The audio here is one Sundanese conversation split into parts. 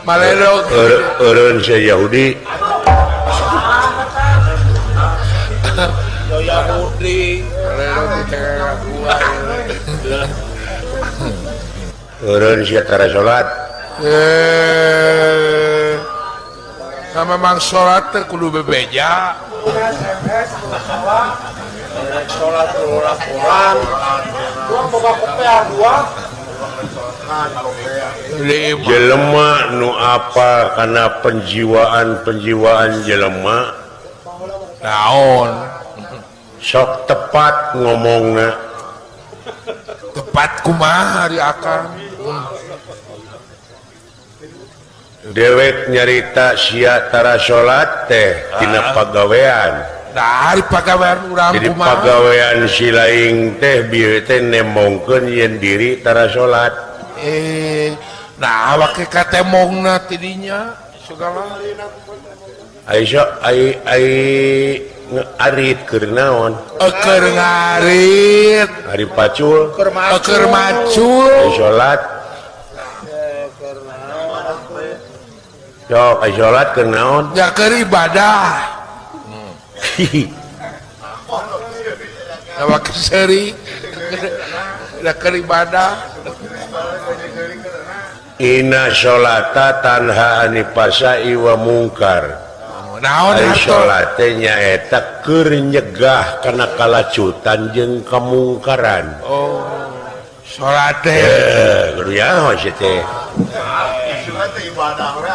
Maledog eureun sia Yahudi. Yahudi. Eureun sia tara salat. Sama mang salat teh kudu bebeja. Salat laporan. Urang boga kopeah dua. Jelema nu apa karena penjiwaan-penjiwaan jelema naon sok tepat ngomongna tepat kumaha ari akang dewek nyarita sia tara salat teh tina pagawean. Nah, ari pagawean urang jadi kumaha? Pagawean si laing teh bieu teh nemongkeun yen diri tara salat. Nah awak katemongna tidinya segala Aisyah ai ai ngarit keur naon? Keur ngarit. Ari pacul keur macul. Ai salat. Sok ai salat keur naon? Ya keur ibadah. Awak seuri da keur ibadah. Inna sholata tanha anifasai wa mungkar. Naon ari salat teh nyaeta keur nyegah kana kalacutan jeung kamungkaran. Oh, salat teh. Kudu nyaho sia teh. Salat teh ibadah we.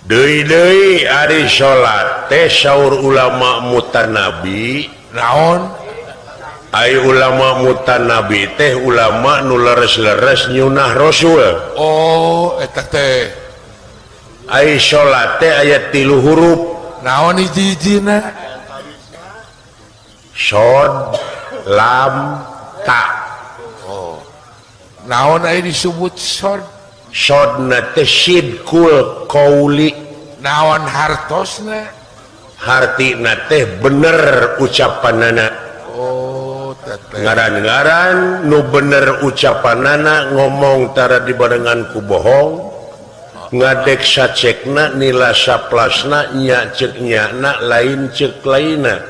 Deui-deui ari salat teh saur ulama mutanabi naon? Ai ulama mutanabi teh ulama nu leres-leres nyunah rasul. Oh, eta teh. Ai salat teh aya 3 huruf. Naon hiji-hijina? Shod, lam, ta. Oh. Naon aya disebut shod? Shodna teh sidqul qauli. Naon hartosna? Hartina teh bener ucapanana. Ngaran-ngaran nu bener ucapanana ngomong tara dibarengan ku bohong ngadek sacekna nila saplasna nya ceuk nyana lain ceuk lainna.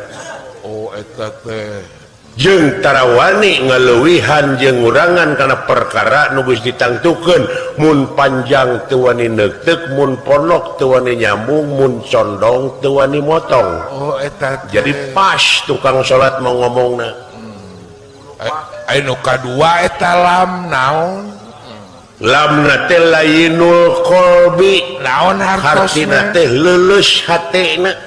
Oh eta teh jeung tarawani ngaleuwihan jeung ngurangan kana perkara nu geus ditangtukeun mun panjang teu wani neukteuk mun ponok teu wani nyambung mun condong teu wani motong. Oh eta teh. Jadi pas tukang salat mau ngomongna. Anu kadua eta lam naon? Lamna teh layinul qalbi. Naon hartosna? Hartina teh leuleus hatena.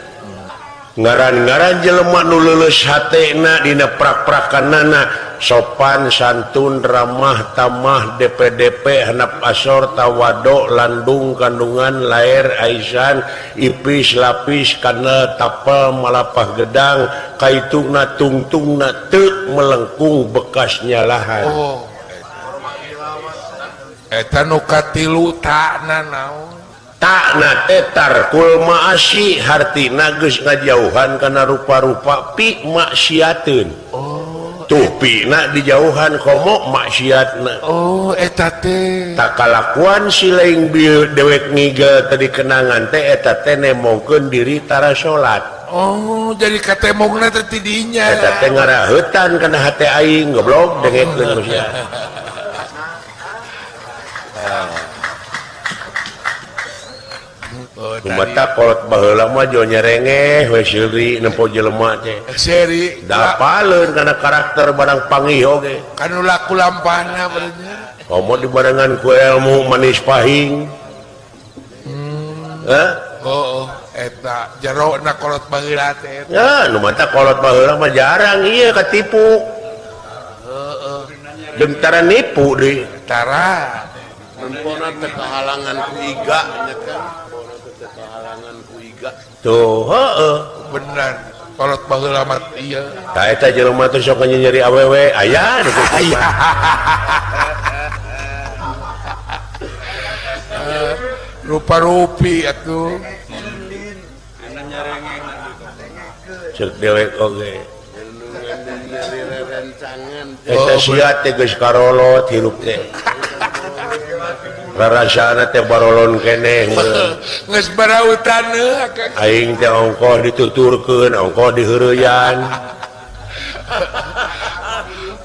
Ngaran-ngaran jelema nu leuleus hatena dina prak-prakanana sopan santun ramah tamah DPDP hanap asor tawado landung kandungan lair aisan ipis lapis kana tapel malapah gedang kaitungna tungtungna teu melengkung bekas nyalahan. Oh, eta nu katilu takna naon? Takna teh tarkul maasi hartina geus ngajauhan kana rupa-rupa pi maksiateun. Oh, tuh pina dijauhan komo maksiatna. Oh, eta teh. Takalakuan si laing bieu dewek ngigel tadi kenangan teh eta teh nemongkeun diri tara salat. Oh, jadi katemongna teh ti dinya. Eta teh ngaraheutan kana hate aing goblok dengekeun ku sia. Mata kolot baheula mah jo nyerengeh we seuri nempo jelema teh. Seuri dapaleun kana karakter barang panggih oge. Kanu laku lampahna berenya. Komo dibarengan ku ilmu manis pahing. Heh? Oh, eta jerona kolot baheula teh. Ya, nu mata kolot baheula mah jarang ieu katipu. Heeh. Dentara nipu deui. Tara. Nempona teh kahalangan ku iga nya kan. Teh kahalangan ku iga. Tuh heeh. Bener. Kolot baheula mah ieu. Tah eta jelema teh sok nyeri awewe aya nu kitu. Rupa-rupi atuh. Cek dewek oge. Eta sia teh geus karolot hirup teh. Rarasana teh barolon keneh. Geus barautan aing teh ongkoh dituturkeun, ongkoh diheureyan.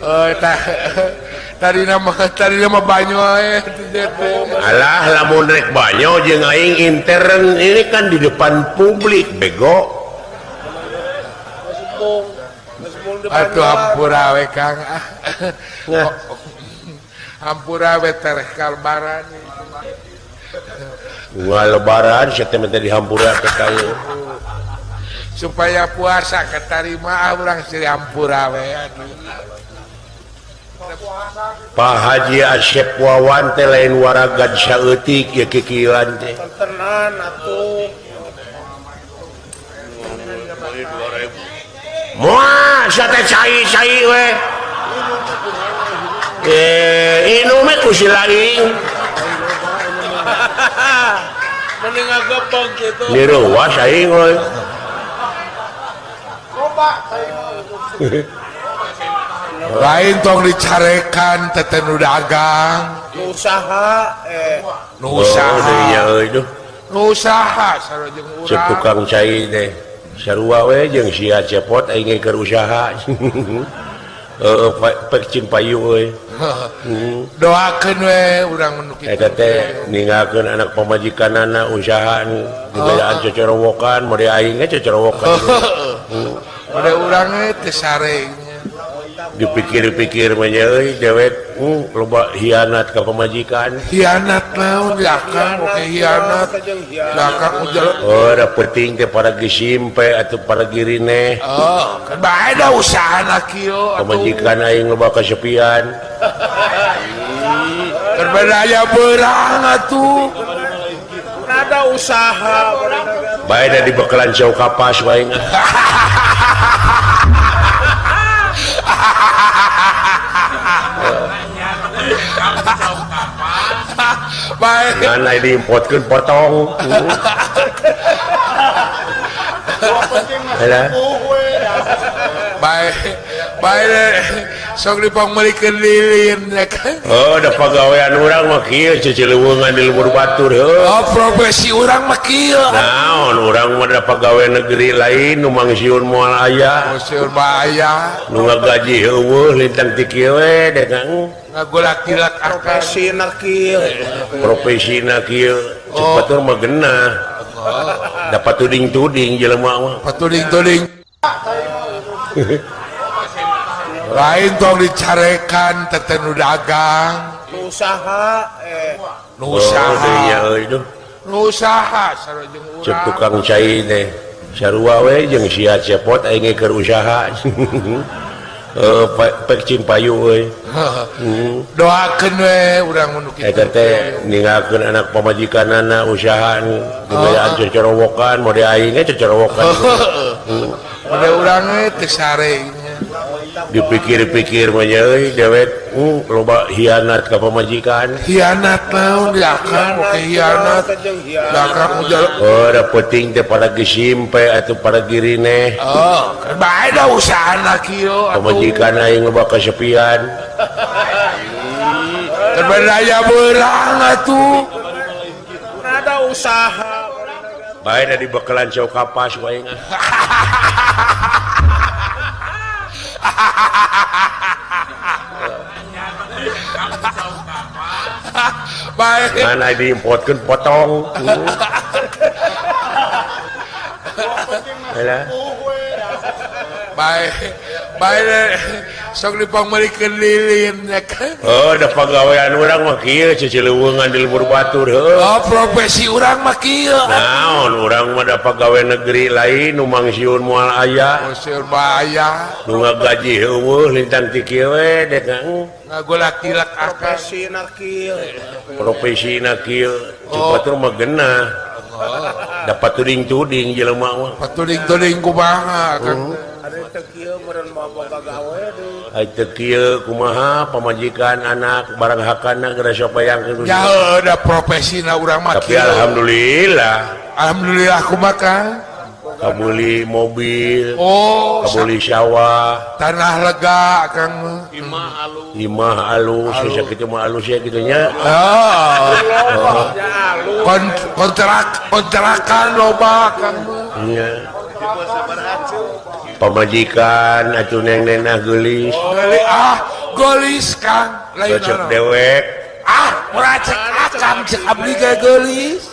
Oh tah tadi nama banyo ae. Alah lamun rek banyo jeung aing intern ini kan di depan publik bego. Atuh hampura we Kang. Hampura we tereh kalbaran. Wah lebaran sia teh minta dihampura ke kayu. Supaya puasa ketarima urang siri hampura we atuh. Pak Haji Asep Wawan teh lain waragad saeutik ya kikieuan teh. Tenan atuh. Moal sia teh cai-cai we. Inum ku si laing. Mending ngagepong kitu. Niruwas aing euy. Loba cai. Lain tong dicarekan teh nu dagang. Nu usaha nu usaha. Oh, euy nu usaha sarua jeung urang. Cek tukang cai teh. Sarua we jeung sia cepot aing ge keur usaha. Heeh, pek cing payu euy. Doakeun we urang nu kitu. Eta teh ninggalkeun anak pamajikanana usaha nu dibayaan cocorowokan, mode aing ge cocorowokan. Mode urang ge teu sare. Dipikir-pikir mah nya euy dewek loba hianat ka pamajikan. Hianat naon diakan oke hianat. Diakan ujar. Oh, da penting teh para gisimpe atuh para girine. Oh, kan bae da usahana kieu atuh. Pamajikan aing loba kasepian. Kan beda aya beurang atuh. Ada usaha. Bae da dibekalan jauh kapas wae. Ngan ai diimpotkeun potong. Halah. Bae bae sok dipangmeulikeun lilin ya kan. Oh, da pagawean urang mah kieu cicileuweungan di lembur batur heuh. Oh, profesi urang mah kieu. Naon urang mah da pagawe negeri lain nu mangsiun moal aya. Mangsiun moal aya. Nu ngagaji heueuh lintang ti kieu we dagang. Ngagolak-gilak profesina kieu. Profesina kieu. Cek batur mah genah. Dapat tuding-tuding jelema mah. Patuding-tuding. Lain tong dicarekan teh nu dagang. Nu usaha nu usaha. Oh, nu usaha sarua jeung urang. Cek tukang cai teh sarua we jeung sia cepot aing ge keur usaha. Heeh, pek cing payu euy. Doakeun we urang nu kitu. Eta teh ninggalkeun anak pamajikanana usaha nu dibayaan cocorowokan, mode aing ge cocorowokan. Mode urang we teu sare. Dipikir-pikir mah nya euy dewek loba hianat ka pamajikan. Hianat naon diakan oke hianat. Diakan ujar. Oh, da penting teh para gisimpe atuh para girine. Oh, kan bae da usahana kieu atuh. Pamajikan aing loba kasepian. Kan beda aya beurang atuh. Ada usaha. Bae da dibekalan jauh kapas wae. Baik. Ngan ai diimpotkeun potong. Halah. Baik. Bae sok dipangmeulikeun lilin nya kan. Oh, da pagawean urang mah kieu cicileuweungan di lembur batur heuh. Oh, profesi urang mah kieu. Naon urang mah da pagawe negeri lain nu mangsiun moal aya. Mangsiun moal aya. Nu ngagaji heueuh lintang ti kieu we dek ngagolak-gilak profesina kieu. Profesina kieu cek batur mah genah. Dapat tuding-tuding jelema mah. Patuding-tuding kumaha Kang. Ai teu kieu kumaha pamajikan anak barang hakana geura sopayang ya da profesina urang mah tapi alhamdulillah. Alhamdulillah kumaha Kang? Kabeuli mobil, oh, kabeuli sawah, tanah lega Kang. Imah alus, sakitu mah alus ya kitu nya. Oh. Kontrakan loba Kang. Nya. Pamajikan atuh neng-nenah geulis. Ah, geulis Kang. Lain cek dewek. Ah, murah cek akang cek abdi ge geulis.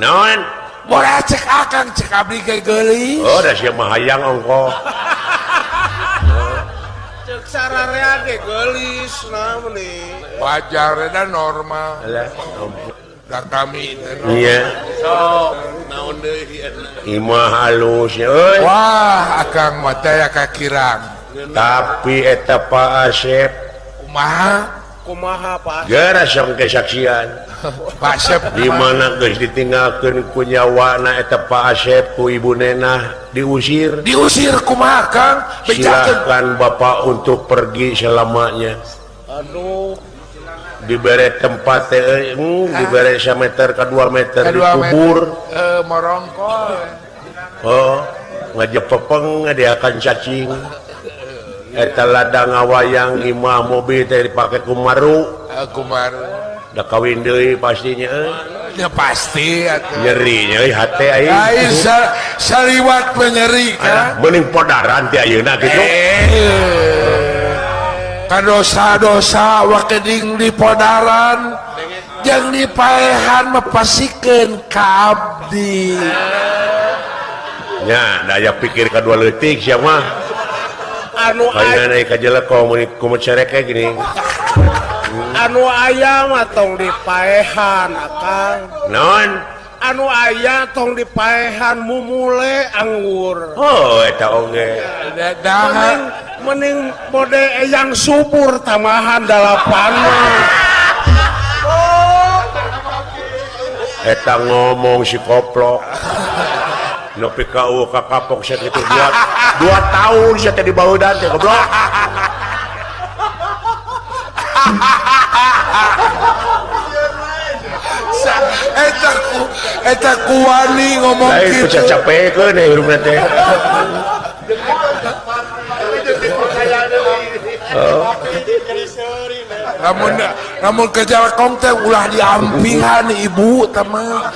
Naon? Murah cek akang cek abdi ge geulis. Oh, da sia mah hayang ongkoh. Cek sararea ge geulis naon nih. Wajar da normal. Alah, da kami teh. Iya. Sok naon deui imah alus euy. Wah, akang mah teh kakirang. Tapi eta Pak Asep kumaha? Kumaha Pak? Geura sok kesaksian. Pak Asep di mana geus ditinggalkeun ku nyawana eta Pak Asep ku ibu nenah diusir. Diusir kumaha Kang? Silakan Bapak untuk pergi selamanya. Aduh. Dibere tempat teh dibere 1 meter ke 2 meter dikubur. Morongkol. Oh, ngajepepeng diakan cacing. Eta ladang ngawayang imah mobil teh dipake ku maru. Kumaru. Da kawin deui pastinya euy. Ya pasti atuh. Nyeri nya euy hate aing. Aing saliwat penyeri kan. Meuning podaran ti ayeuna kitu. Kadosa-dosa wakeding di podaran jeung dipaehan mepasikeun ka abdi. Nya daya pikir kadua leutik sia mah. Anu aya ka jelek komo cerek gini. Anu aya mah tong dipaehan akang. Naon? Anu aya tong dipaehan mumule anggur. Oh, eta oge. Mending mode eyang subur tambahan dalapan mah. Eta ngomong si koplok. Nepi ka eueuh ka kapok sakitu 2 tahun sia teh dibaudan teh goblok. Eta kuwani ngomong lain kitu. Lain capekeun we hirupna teh. Namun kejar teh ulah diampihan ibu teh mah.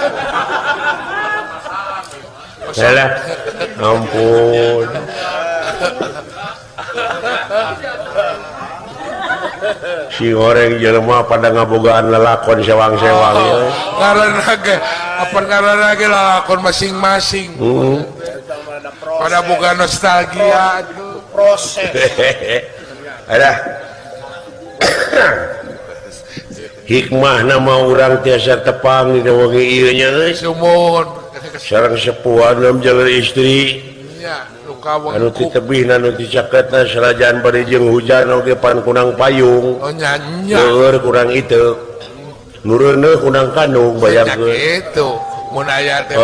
Salah. Ampun. Si goreng jelema pada ngabogaan lelakon sewang-sewang. Oh, ngaranna ge apa ngaranna ge lalakon masing-masing. Pada boga nostalgia proses. Ada hikmah nama urang tiasa tepang di wengi ieu nya euy. Sumuhun. Sareng sepuhan dalam jalur istri. Anu ti tebihna anu ti caketna sarajan bari jeung hujan oge pan kunang payung. Oh nya nya. Leur kurang iteuk. Nureuneuh kunang kandung bayangkeun. Kitu mun aya teh.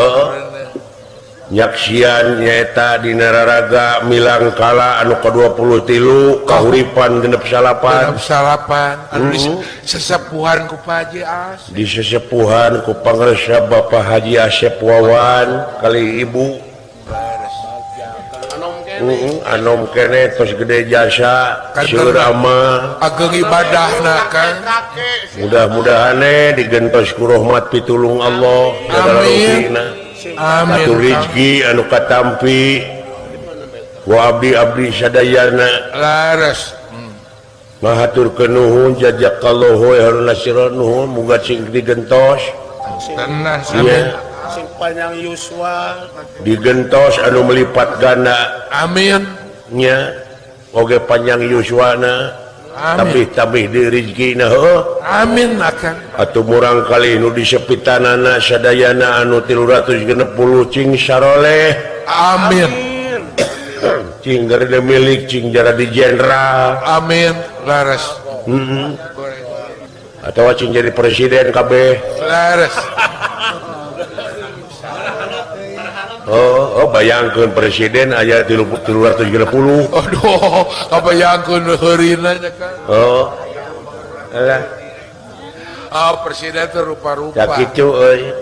Nyaksian nyaeta dina raraga milangkala anu ka-23 kahuripan 69. 69 anu sesepuhan ku Pak Haji As. Di sesepuhan ku pangresa Bapak Haji Asep Wawan kali ibu. Anom kene tos gede jasa seueur amah ageng ibadahna kan. Mudah-mudahan digentos ku rahmat pitulung Allah. Amin. Amin. Atur rezeki anu katampi ku abdi-abdi sadayana. Laras. Mahaturkeun nuhun jazakallahu khairan nasiran nuhun muga sing digentos. Tenang amin. Sing panjang yuswa digentos anu melipat ganda. Amin. Nya Oge panjang yuswana. Amin. Tabih-tabih di rezekina heuh. Amin akang. Atuh murang kali nu disepitanana sadayana anu 360 cing saroleh. Amin. Cing garede milik cing jadi jenderal. Amin. Laras. Heeh. Atawa cing jadi presiden kabeh. Laras. Oh, bayangkeun presiden aya 360. Aduh, kabayangkeun heurina nya Kang. Oh. Alah. Ah, presiden teh rupa-rupa. Ya kitu euy.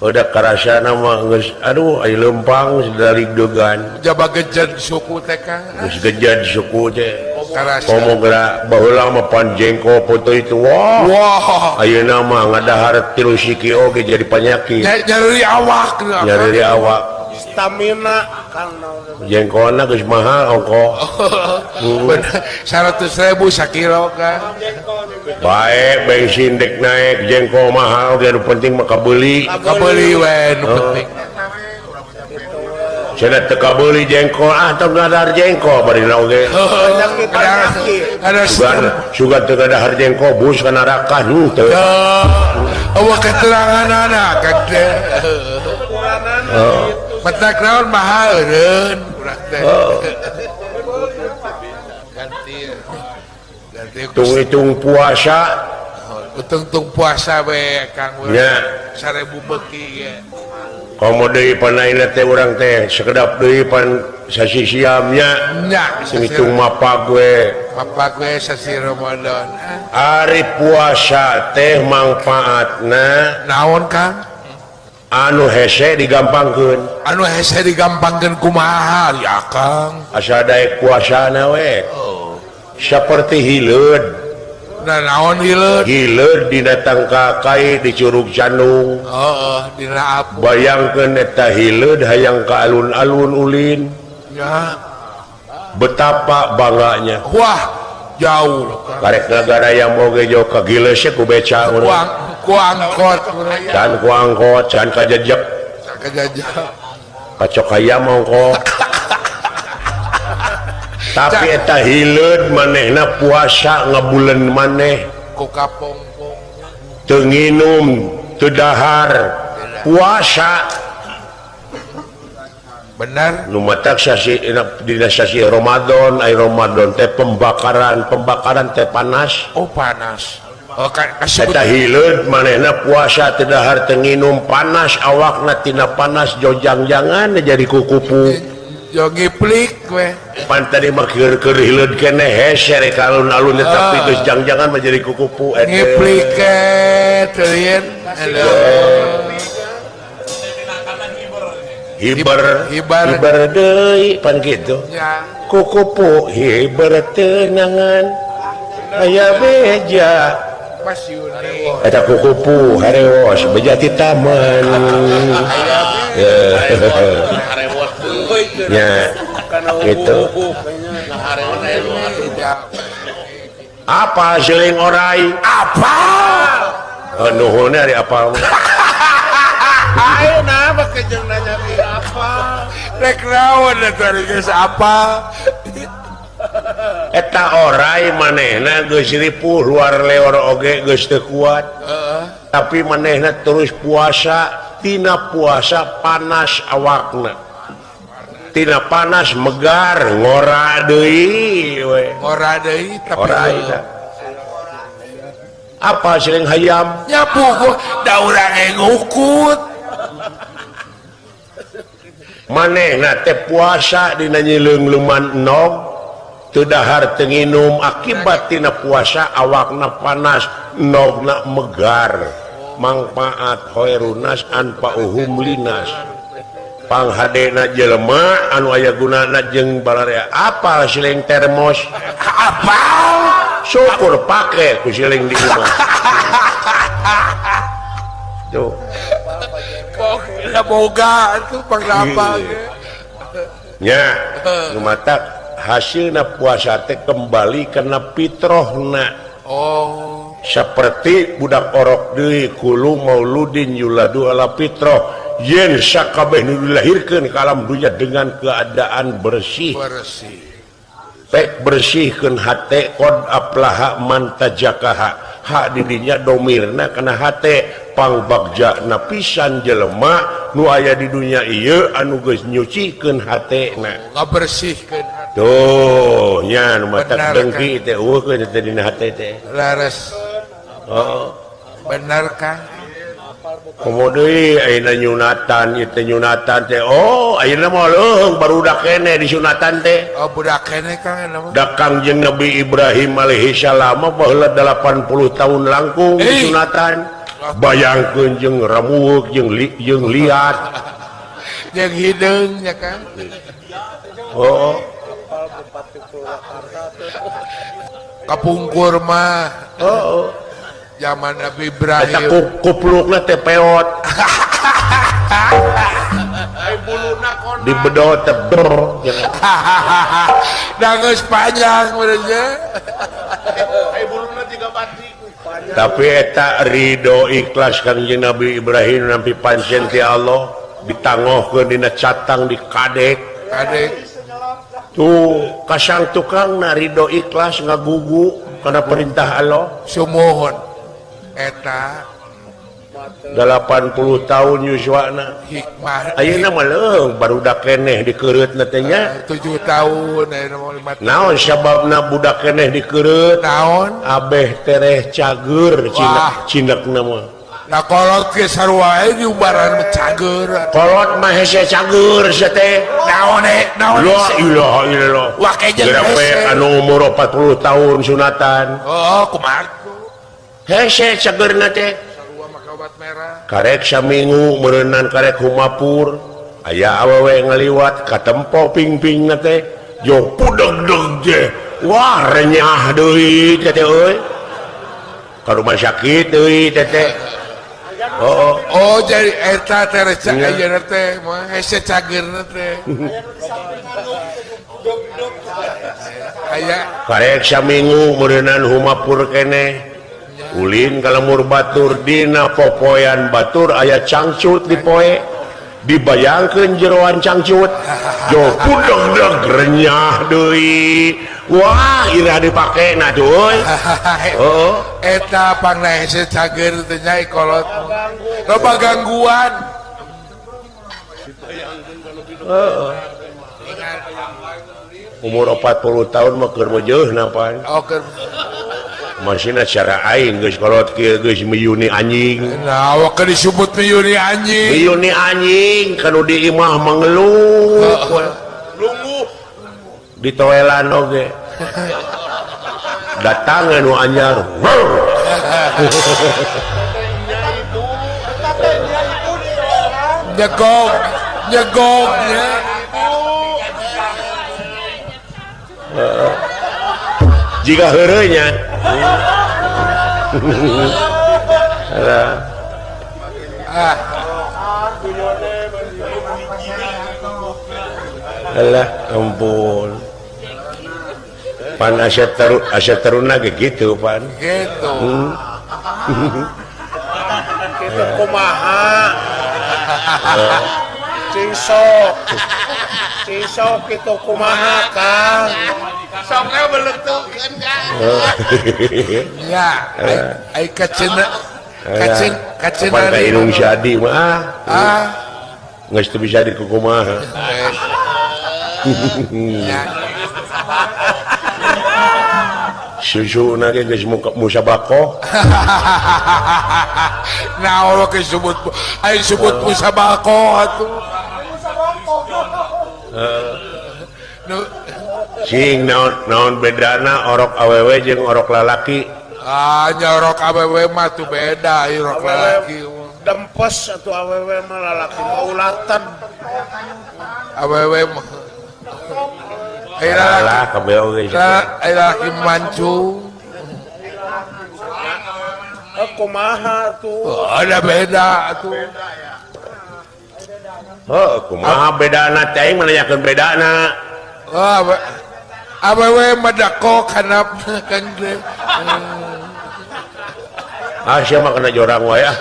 Udah karasana mah geus aduh aya leumpang daligdegan. Jaba gejed suku teh Kang. Geus gejed suku teh. Karasa. Komo geura baheula mah pan jengko foto itu. Wah. Wah. Ayeuna mah ngadahar tilu siki oge jadi panyakit. Nyeri awak. Nyeri awak. Stamina Kang. Jengkolna geus mahal ongkoh. Bener 100.000 sakilo Kang. Bae bensin dek naik jengkol mahal ge nu penting mah kabeuli. Kabeuli we nu penting. Cenah teu kabeuli jengkol ah tong ngadahar jengkol bari oge. Ada sugan teu ngadahar jengkol bus kana neraka henteu. Eueuh keteranganana Kang teh. Petak naon mahal eureun urang teh. Ganti. Ganti hitung puasa. Hitung puasa we Kang. Nya 1000 beuki ge. Komo deui panaina teh urang teh sekedap deui pan sasi siamnya. Nya hitung mapag we. Mapag we sasi Ramadan. Ari puasa teh mangfaatna naon Kang? Anu hese digampangkeun. Anu hese digampangkeun kumaha ya Kang? Asa daek puasana we. Oh. Saperti hileud. Nah naon hileud? Hileud dina tangka kai di Curug Candung. Heeh, dina apu. Bayangkeun eta hileud hayang ka alun-alun ulin. Ya. Betapa bangganya. Wah, jauh. Karek nagara yang oge jauh ka gileus ku beca urang. Ku angkot can ku angkot can kajejek kajejek kacok hayam ongkoh. Tapi eta hileud manehna puasa ngabuleun maneh ku kapongpong teu nginum teu dahar puasa bener nu matak sasi dina sasi Ramadan ai Ramadan teh pembakaran pembakaran teh panas. Oh panas. Eta hileud manehna puasa teu dahar teu nginum panas awakna tina panas jojang-jangan jadi kukupu jo ngiplik we pan tadi mah keur hileud keneh hese rek alun-alun tapi geus jang-jangan mah jadi kukupu ngiplik teh yen hiber hiber deui pan kitu kukupu hiber teu nangan aya beja eta kukupu harewos beja ti taman. Ya gitu. Apa seling orai? Apa? Nuhun ari apa? Ayo nah make jeung nanya di apa? Rek naon eta geus apa? Eta orai manehna geus ripuh luar leor oge geus teu kuat. Tapi manehna terus puasa, tina puasa panas awakna. Tina panas megar ngora deui we. Ngora deui tapi orai. Apa sering hayam? Nya puguh da urang ge ngukut. Manehna teh puasa dina nyileung-leuman enog teu dahar teu nginum akibat tina puasa awakna panas nogna megar mangfaat hoerunas anfa'uhum linas panghadena jelema anu aya gunana jeung balarea apal siling termos apal syukur pake ku siling di imah tuh boga atuh pangrapal nya nu matak hasilna puasa teh kembali kana fitrohna. Oh, seperti budak orok deui kulu mauludin yuladu ala fitroh yen sakabeh nu dilahirkeun ka alam dunya dengan keadaan bersih. Bersih. Pek bersihkeun hate qad aflaha man tazakkaha. Hak didinya domirna kana hate pangbagja pisan jelema nu aya di dunya ieu anu geus nyucikeun hatena. Ngabersihkeun hate. Tuh nya nu matak dengki teh eueuh teh dina hate teh. Laras. Oh. Bener Kang. Komo deui ayeuna nyunatan ieu teh nyunatan teh. Oh, ayeuna mah leuheung barudak keneh disunatan teh. Oh, budak keneh Kang ayeuna mah. Da Kangjeng Nabi Ibrahim alaihi salam baheula 80 tahun langkung disunatan. Bayangkeun jeung ramuweuk jeung liat. Jeung hideung nya Kang. Oh. Kapungkur mah. Oh. Zaman Nabi Ibrahim. Eta kuplukna teh peot. Dibedot teh ber. Da geus panjang meureun nya. Ai buluna tiga batik. Tapi eta ridho ikhlas Kangjeng Nabi Ibrahim nampi pancen ti Allah ditangohkeun dina catang di kadek. Kadek. Tuh kasang tukangna ridho ikhlas ngagugu kana perintah Allah. Sumuhun. Eta 80 tahun yuswana hikmah ayeuna mah leuheung barudak keneh dikereutna teh nya 7 tahun ayeuna mah 5 tahun. Naon sababna budak keneh dikereut? Naon? Abeh tereh cager cinekna mah. Nah kolot ge sarua we diubaran cager. Kolot mah hese cager sia teh. Naon naon? La ilaha illallah. Wah jeung hese anu umur 40 tahun sunatan. Oh, kumaha? Hese cagerna teh. Karek saminggu meureunan karek humapur aya awewe ngaliwat katempo pingpingna teh jo pudeg-deg teh. Wah renyah deui teh teh euy. Ka rumah sakit deui teh teh. Oh, oh jadi eta teh recak ayeuna teh mah hese cagerna teh. Aya karek saminggu meureunan humapur keneh. Ulin kalemur batur dina popoean batur aya cangcut di poe dibayangkeun jeroan cangcut jo pudeg-deg renyah deui. Wah ira dipake na tuh euy. Heeh eta pangna hese cager teh nya kolot loba gangguan. Heeh umur 40 tahun mah keur meujeuna pan. Oh keur masina cara aing geus kolot kieu geus miyuni anjing. Nah, awak disebut miyuni anjing. Miyuni anjing kanu di imah mangeluh. Lungguh. Di toelan oge. Datangan nu anyar. Nyegog, nyegog nya. Jika heureunya. Alah ampun. Pan asa teruna ge gitu pan. Gitu. Kitu kumaha? Cing sok. Cing sok kitu kumaha Kang? Soknya beletukeun Kang. Ya, ai kacena kacen kacena pan ka irung jadi mah. Ah. Geus teu bisa dikukumaha. Susuna ge geus musabaqoh. Nah, Allah ge sebut ai sebut musabaqoh atuh. Sing naon bedana orok awewe jeung orok lalaki? Ah, nya orok awewe mah tuh beda orok lalaki. Dempes atuh awewe mah lalaki mah ulatan. Awewe mah alah kabeh oge. Ai lalaki mancung. Kumaha tuh? Ada beda atuh. Heuh, kumaha bedana teh aing menanyakeun bedana. Oh, awewe mah dakok hanap kan teh. Ah, sia mah kena jorang wae ah.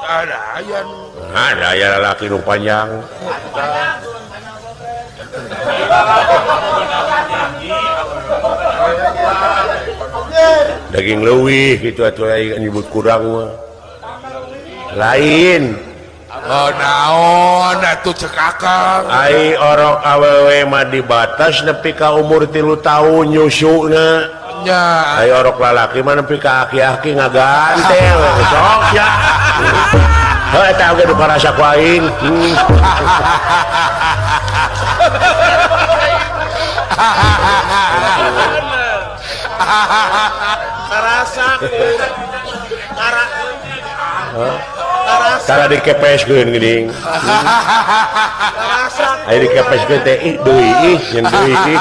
Ada aya Ada aya lalaki nu panjang. Daging leuwih gitu atuh aing nyebut kurang mah. Lain. Oh naon atuh cek akang. Ai orok awewe mah dibatas nepi ka umur 3 tahun nyusuna. Nya. Ai orok lalaki mah nepi ka aki-aki ngagantel sok ya. Heuh eta oge nu karasa ku aing. Karasa Tara dikepeskeun geuning. Karasa Aya dikepeskeun teh ih deui ih nyen deui ih.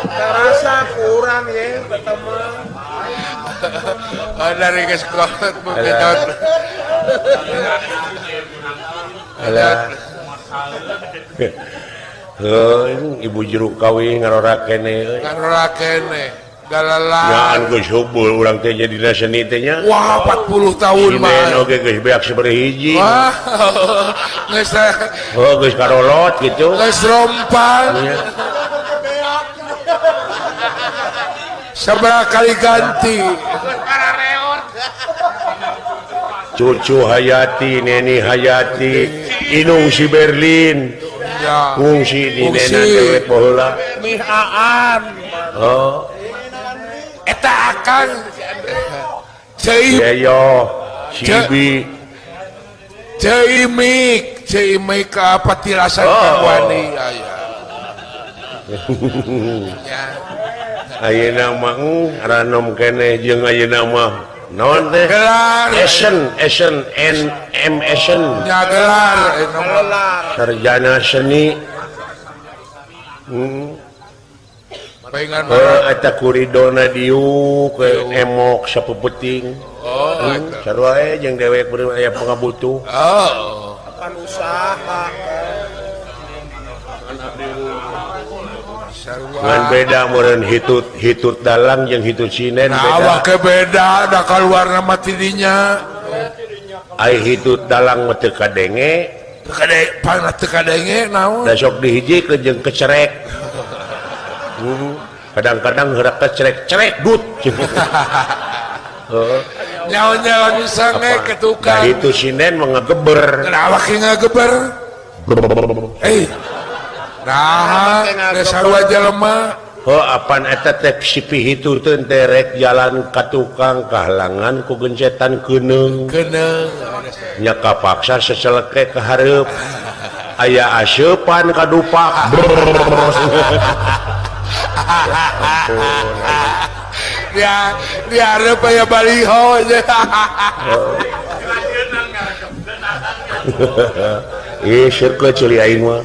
Karasa kurang ye teman. Oh dari geus kolot begitu. Alah. Heuh ibu jeruk kawin ngarora kene euy. Ngarora kene. Galala. Nyaan geus hubul urang teh jadi dina seni teh nya. Wah 40 tahun mah. Oge geus beak sabaraha hiji. Wah. Geus oh geus karolot kitu. Geus rompang. Sabaraha kali ganti. Cucu Hayati, Neni Hayati, Inung si Berlin. Ya. Ngungsi di nena dewek baheula. Mihaan. Oh. Eta akang Ceu Yeyo, si Ibi. Ceu Imik, Ceu Imik ka patilasan wani aya. Ya. Ayeuna mah ranom keneh jeung ayeuna mah naon teh? Gelar. Esen, Esen, N M Esen. Nya gelar, sarjana seni. Eta kuridona diuk emok sapepeting. Oh, sarua we jeung dewek beureum aya pangabutuh. Oh, apan usaha. Ngan beda meureun hitut hitut dalang jeung hitut sinen beda. Nah, awak beda da kaluarna mah ti dinya. Ai hitut dalang mah teu kadenge. Teu kadenge, pangna teu kadenge naon? Da sok dihijikeun jeung kecerek. Kadang-kadang heurak kecerek-cerek dut. Heeh. Nyaonya lagi sange ke tukang. Nah itu sinden mah ngageber. Kenapa ki ngageber? Nah, geus sarua jelema. Heuh apan eta teh si pihitu teh rek jalan ka tukang kahalangan ku gencetan keuneung. Keuneung. Nya kapaksa seseleke ka hareup. Aya aseupan ka dupak. Dia dihareup aya baliho. Ih sirkeun ceuli aing mah.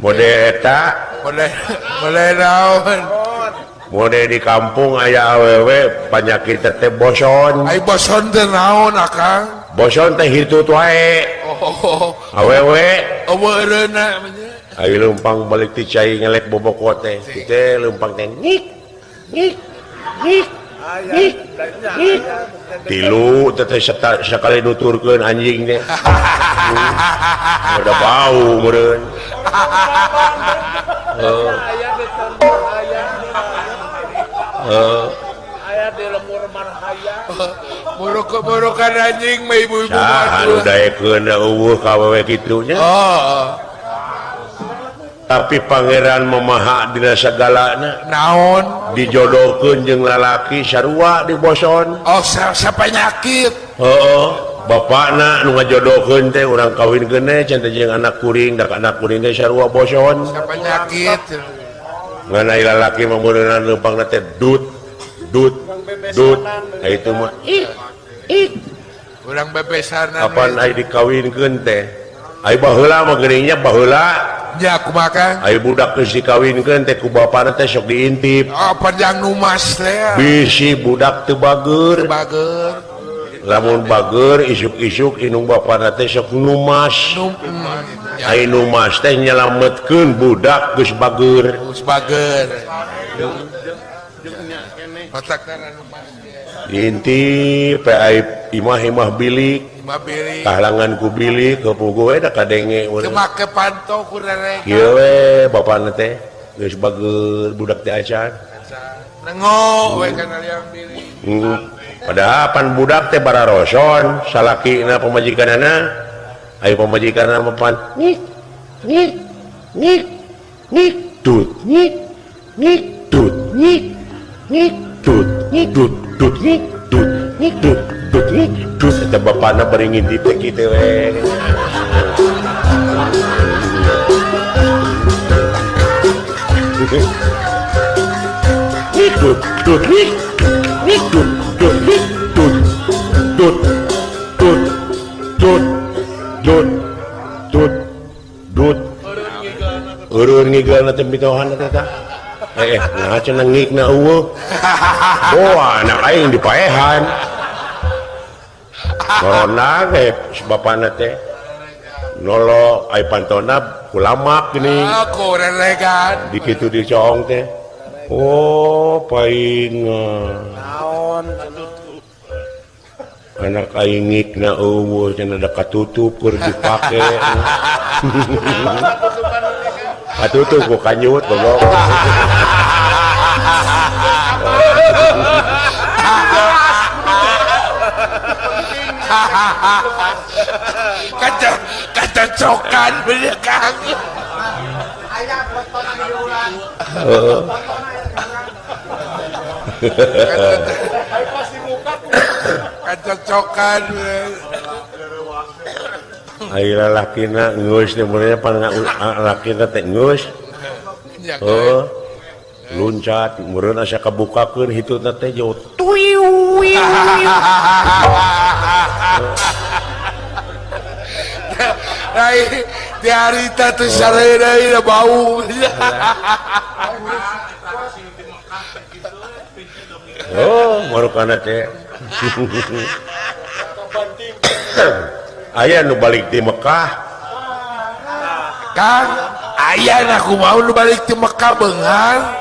Mode eta mode naon? Mode di kampung aya awewe panyakit teh boson. Ai boson teh naon akang? Boson teh hitut wae. Oh. Awewe eueuh eureuna Ai leumpang balik ti cai ngelek boboko teh. Teh leumpang teh ngik ngik ngik ngik ngik. Tilu teh sakali nuturkeun anjing teh. Udah bau meureun. Heeh. Aya di lemur marhaya. Buruk-burukan anjing mah ibu-ibu mah. Anu daekeun eueuh ka awewe kitu nya. Heeh. Tapi pangeran memaha dina sagalana. Naon? Dijodohkeun jeung lalaki sarua di boson. Oh, sapanyakit. Heeh. Bapakna nu ngajodohkeun teh urang kawinkeun teh cenah jeung anak kuring, da anak kuring teh sarua boson. Sapanyakit. Ngan ai lalaki mah meureunan leumpangna teh dut dut dut. Nah itu mah ih ih. Urang bebesanan. Kapan ai dikawinkeun teh? Ai baheula mah geuning nya baheula. Ya kumaha Kang? Ai budak geus dikawinkeun teh ku bapana teh sok diintip. Oh, panjang numas teh. Bisi budak teu bager. Teu bager. Lamun bager isuk-isuk inung bapana teh sok numas. Ai numas teh nyelametkeun budak geus bager. Geus bager. Otakna numas. Diintip ai imah-imah bilik. Kahalangan ku bilik kepugu we da kadenge teu make panto ku rerek. Kieu we bapana teh geus bager budak teh acan. Nengo we kana liang bilik. Padahal pan budak teh bararoson salakina pamajikanana aya pamajikanna mah pan nik nik nik nik tut nik nik tut nik nik tut nik tut tut nik tut nik tut tut nik tut eta bapana bari ngintip teh kitu we. Nik tut tut nik nik tut tut nik tut tut tut tut tut tut tut eureun ngigalna teh mitohan eta tah. Nah cenah ngikna eueuh. Wah, anak aing dipaehan. Corona ge bapana teh. Nolo ai pantona kulamak geuning. Aku reregan. Dikitu dicoong teh. Oh, paingan. Naon anak aing ngikna eueuh cenah da katutup keur dipake. Katutup ku kanyut goblok. Kacocokan bener Kang. Heeh. Kacocokan. Ai lalakina geus teh mun pan lalakina teh geus. Heuh. Luncat meureun asa kabukakeun hitutna teh jauh tuiu. Ai di harita teh sarena bau. Oh, marukana teh. Aya nu balik di Mekah. Kang, aya na kumaha nu balik di Mekah beunghar.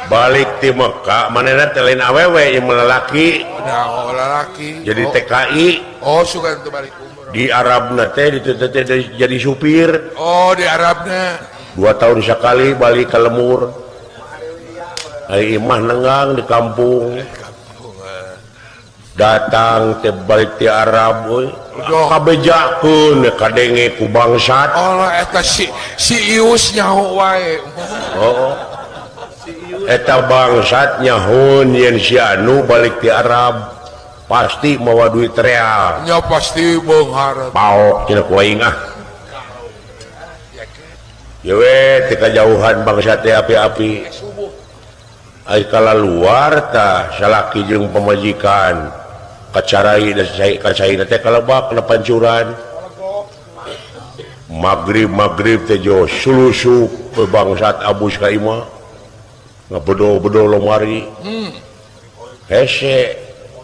Balik di Mekah manehna teh lain awewe ieu mah lalaki. Nah, lalaki. Jadi TKI. Oh, sugan teu balik umroh. Di Arabna teh ditu teh jadi supir. Oh, di Arabna. 2 tahun sekali balik ke lemur. Ari imah nenggang di kampung. Datang teh balik ti Arab euy. Kabejakeun kadenge ku bangsat. Oh, eta si Ius nyaho wae. Oh. Eta bangsat nyahoun yen si anu balik ti Arab pasti mawa duit real. Nya pasti beunghar. Paok cenah ku aing ah. Ye we teh kajauhan bangsat teh api-api. Ai kalaluar tah salaki jeung pamajikan kacarai da kacaina teh kalebak kana pancuran. Magrib-magrib teh jo sulusuk bangsat abus ka imah. Ngabedo-bedo lomari. Hese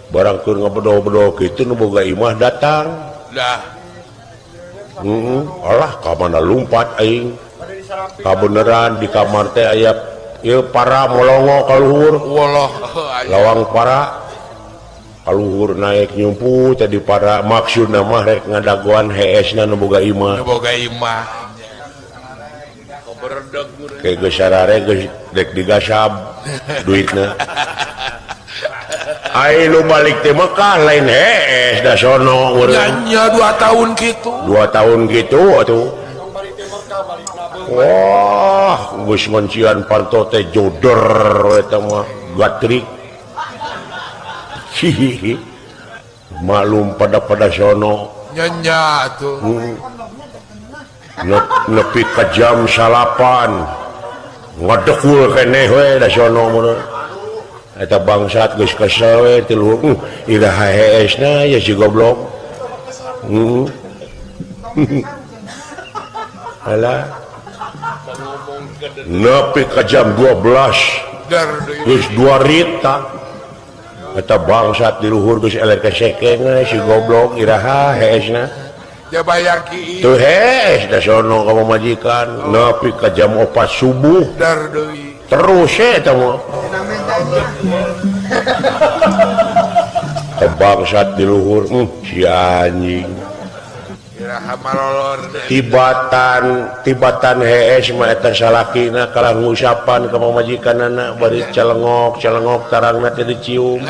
barang keur ngabedo-bedo kitu nu boga imah datang. Dah. Alah ka mana lumpat aing. Kabeneran di kamar teh aya ieu para molongo ka luhur. Lawang para kaluhur naik nyumpu tadi para maksudna mah rek ngadagoan heesna nu boga imah. Nu boga imah. Kayak geus sarare geus dek digasab duitna. Ai nu balik teh Mekah lain hees da sono urang. Nya 2 tahun kitu. 2 tahun kitu atuh. Wah, geus mancian panto teh joder eta mah gatrik. Hihihi. Maklum pada sono. Nya nya atuh. Nepi ka jam 9 ngadekul keneh we da sono mun. Eta bangsat geus kesel we ti luhur. Iraha heesna ya si goblok. Alah. Nepi ka jam 12 geus 2 rita. Eta bangsat di luhur geus eleh kesekeng si goblok iraha heesna. Ja bayar ki. Teu hees da sono ka pamajikan nepi ka jam 4 subuh. Dar deui. Terus eta mah. Bangsat di luhur si anjing. Tibatan hees mah eta salakina kalah ngusapan ka pamajikanana bari celengok celengok tarangna teh dicium.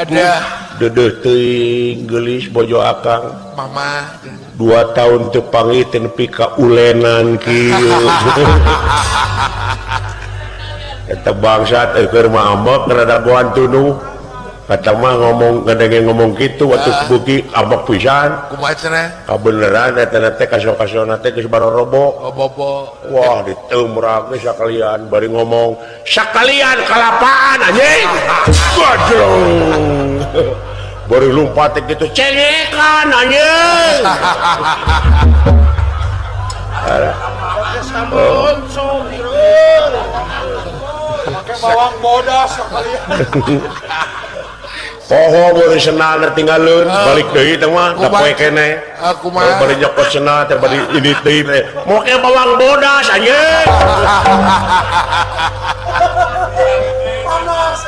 Deudeuh teuing geulis bojo akang. Mama 2 tahun teu panggih teh nepi ka ulenan kieu. Eta bangsat keur mah ambek rada goan tunuh. Kata mah ngomong ngadenge ngomong kitu waktu beuki ambek pisan. Kumaha cenah? Kabeneran eta teh kaso-kasona teh geus barorobo. Oh, bobo. Wah, diteumrak geus sakalian bari ngomong, sakalian kalapaan anjing. Gadrong. Bari lumpat teh kitu cengekan anjing. Make bawang bodas sakalian. Poho bari senal tinggalun balik deui teh mah da poe keneh. Kumaha bari nyokot senal teh bari ini deui teh. Moke bawang bodas anjing. Panas.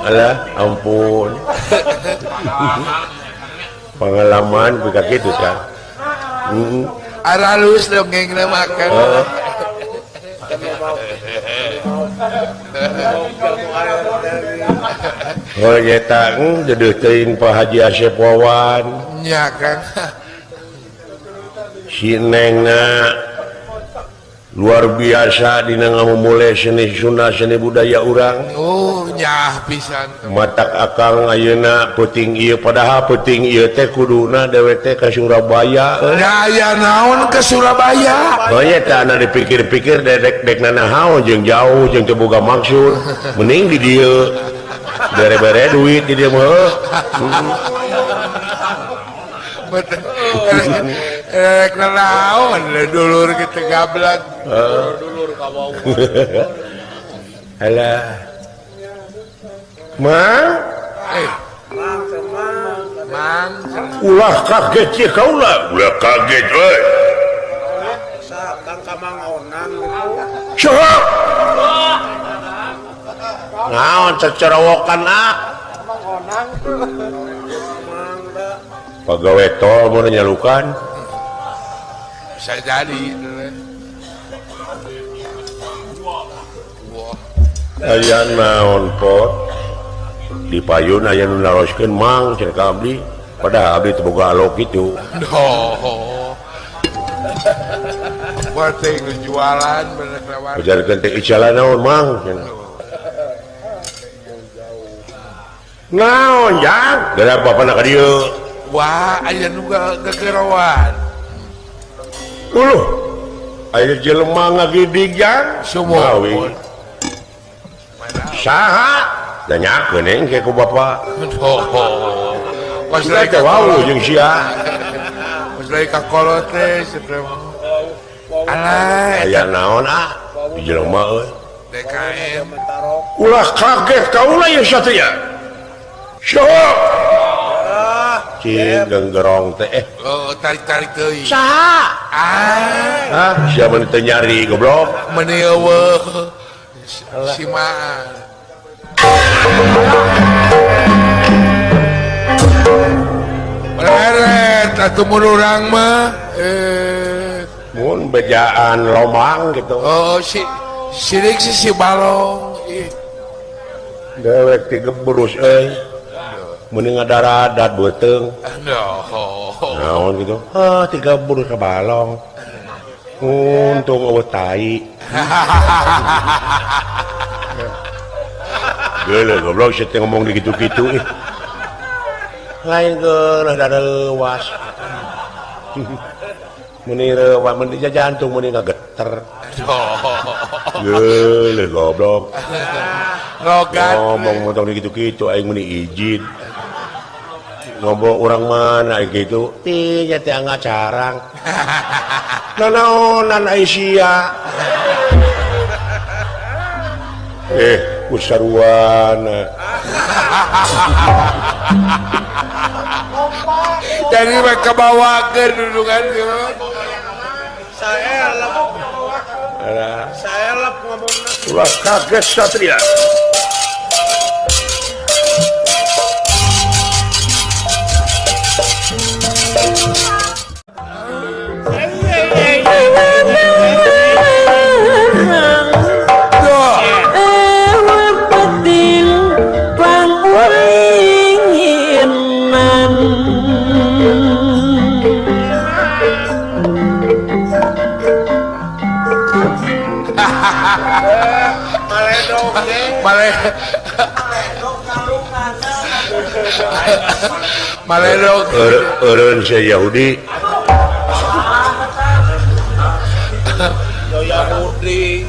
Alah ampun. Pengalaman buka kitu kan. Aralus dongengna makan. Oh nyeta deudeuh teuing Pak Haji Asep Wawan. Nya Kang. Si Nengna luar biasa dina ngamumule seni Sunda seni budaya urang. Oh nyah pisan. Matak akang ayeuna peuting ieu padahal peuting ieu teh kuduna dewe teh ka Surabaya. Da aya naon ke Surabaya? Oh nya teh ana dipikir-pikir dedek-dek nanahaon jeung jauh jeung teu boga maksud. Mending di dieu. Bere-bere duit di dieu mah. Rek naon dulur kitu gablek. Dulur ka bawah. Alah. Mang? Mang. Ulah kaget sih kaula. Ulah kaget euy. Kang ka Mang Onang. Saha? Naon cecorowokan ah? Mang Onang. Pagawe tol mun nyalukan. Bisa jadi. Aya naon pot di payun aya nu naroskeun mang cenah ka abdi padahal abdi teu boga alok kitu. Oh. Buat teh jualan bener lewat. Ujarkeun teh icalan naon mang cenah. Naon jang? Geura bapana ka dieu. Wah, aya nu gegerowan. Uluh. Aya jelema ngagidig jang sumur. Saha? Nanyakeun engke ku bapa. Oh. Pas lagi ka wau jeung sia. Pas lagi ka kolot teh teh. Alah, aya naon ah? Di jelema euy. DKM. Ulah kaget kaula ieu satria. Sok. Cing genggerong teh. Oh, tarik-tarik teuing. Saha? Ah. Hah, sia mun teu nyari goblok. Meuni eueuh. Simaan. Leret atuh mun urang mah mun bejaan lomang gitu. Oh, si sirik si balong. Dewek tigebrus euy. Mending ngadaradat beuteung. Naon gitu. Ah, tigebrus ka balong. Untung eueuh tai. Geuleuh goblok sia teh ngomong di kitu-kitu ih. Lain geuleuh da reuwas. Meuni reuwas meuni jantung meuni ngageter. Geuleuh goblok. Rogat. Ngomong ngomong di kitu-kitu aing meuni izin. Ngomong urang mana aing kitu? Teh nya teh ngacarang. Nanaonan ai sia. Kusaruana. Jadi mereka bawakeun dudungan. Saelep ngomongna. Ulah kaget Satria. Maledog eureun si Yahudi. Yahudi.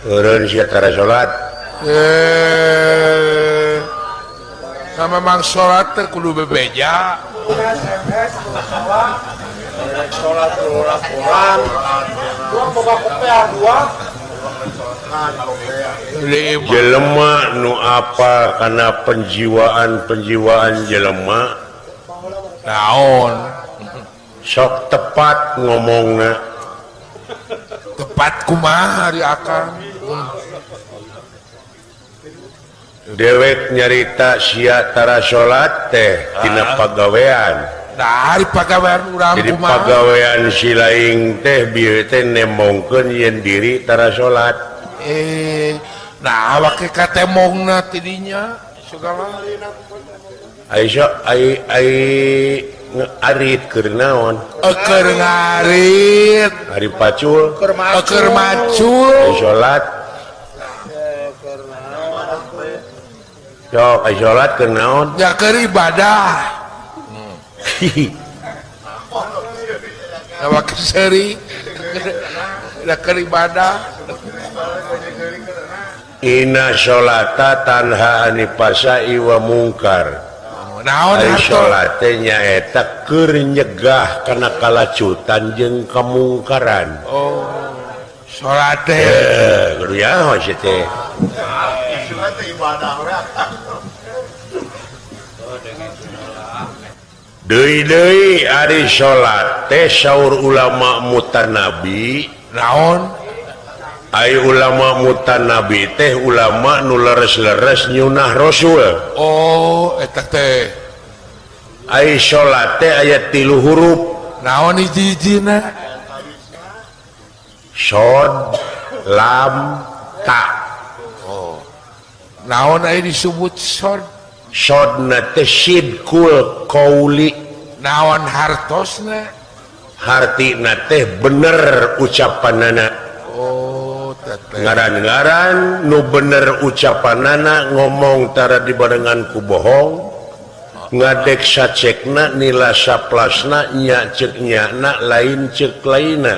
Eureun sia tara salat. Sama mang salat teh kudu bebeja. Salat ulah-ulah. Dua boga kopeah dua. Jelema nu apa karena penjiwaan-penjiwaan jelema naon sok tepat ngomongna tepat kumaha ari akang dewek nyarita sia tara salat teh tina pagawean. Nah, ari pagawean urang jadi kumaha? Pagawean si laing teh bieu teh nemongkeun yen diri tara salat. Nah awak katemongna tidinya segala. Ai ai ai ngarit keur naon? Keur ngarit. Ari pacul. Keur macul. Ai salat. Sok ai salat keur naon? Ya keur ibadah. Awak seri da keur ibadah. Inna sholata tanha anipasa iwa mungkar. Naon ari salat teh nyaeta keur nyegah kana kalacutan jeung kamungkaran. Oh, salat teh kudu nyaho sia teh. Salat teh ibadah we. Deui-deui ari salat teh saur ulama mutanabi. Naon? Ai ulama mutanabi teh ulama nu leres-leres nyunah rasul. Oh, eta teh. Ai salat teh aya 3 huruf. Naon hiji-hijina? Shod, lam, ta. Oh. Naon ai disebut shod? Shodna teh sidqul qauli. Naon hartosna? Hartina teh bener ucapanana. Oh, ngaran-ngaran nu bener ucapanana ngomong tara dibarengan ku bohong, ngadek sacekna nila saplasna nya ceuk nyana lain ceuk lainna.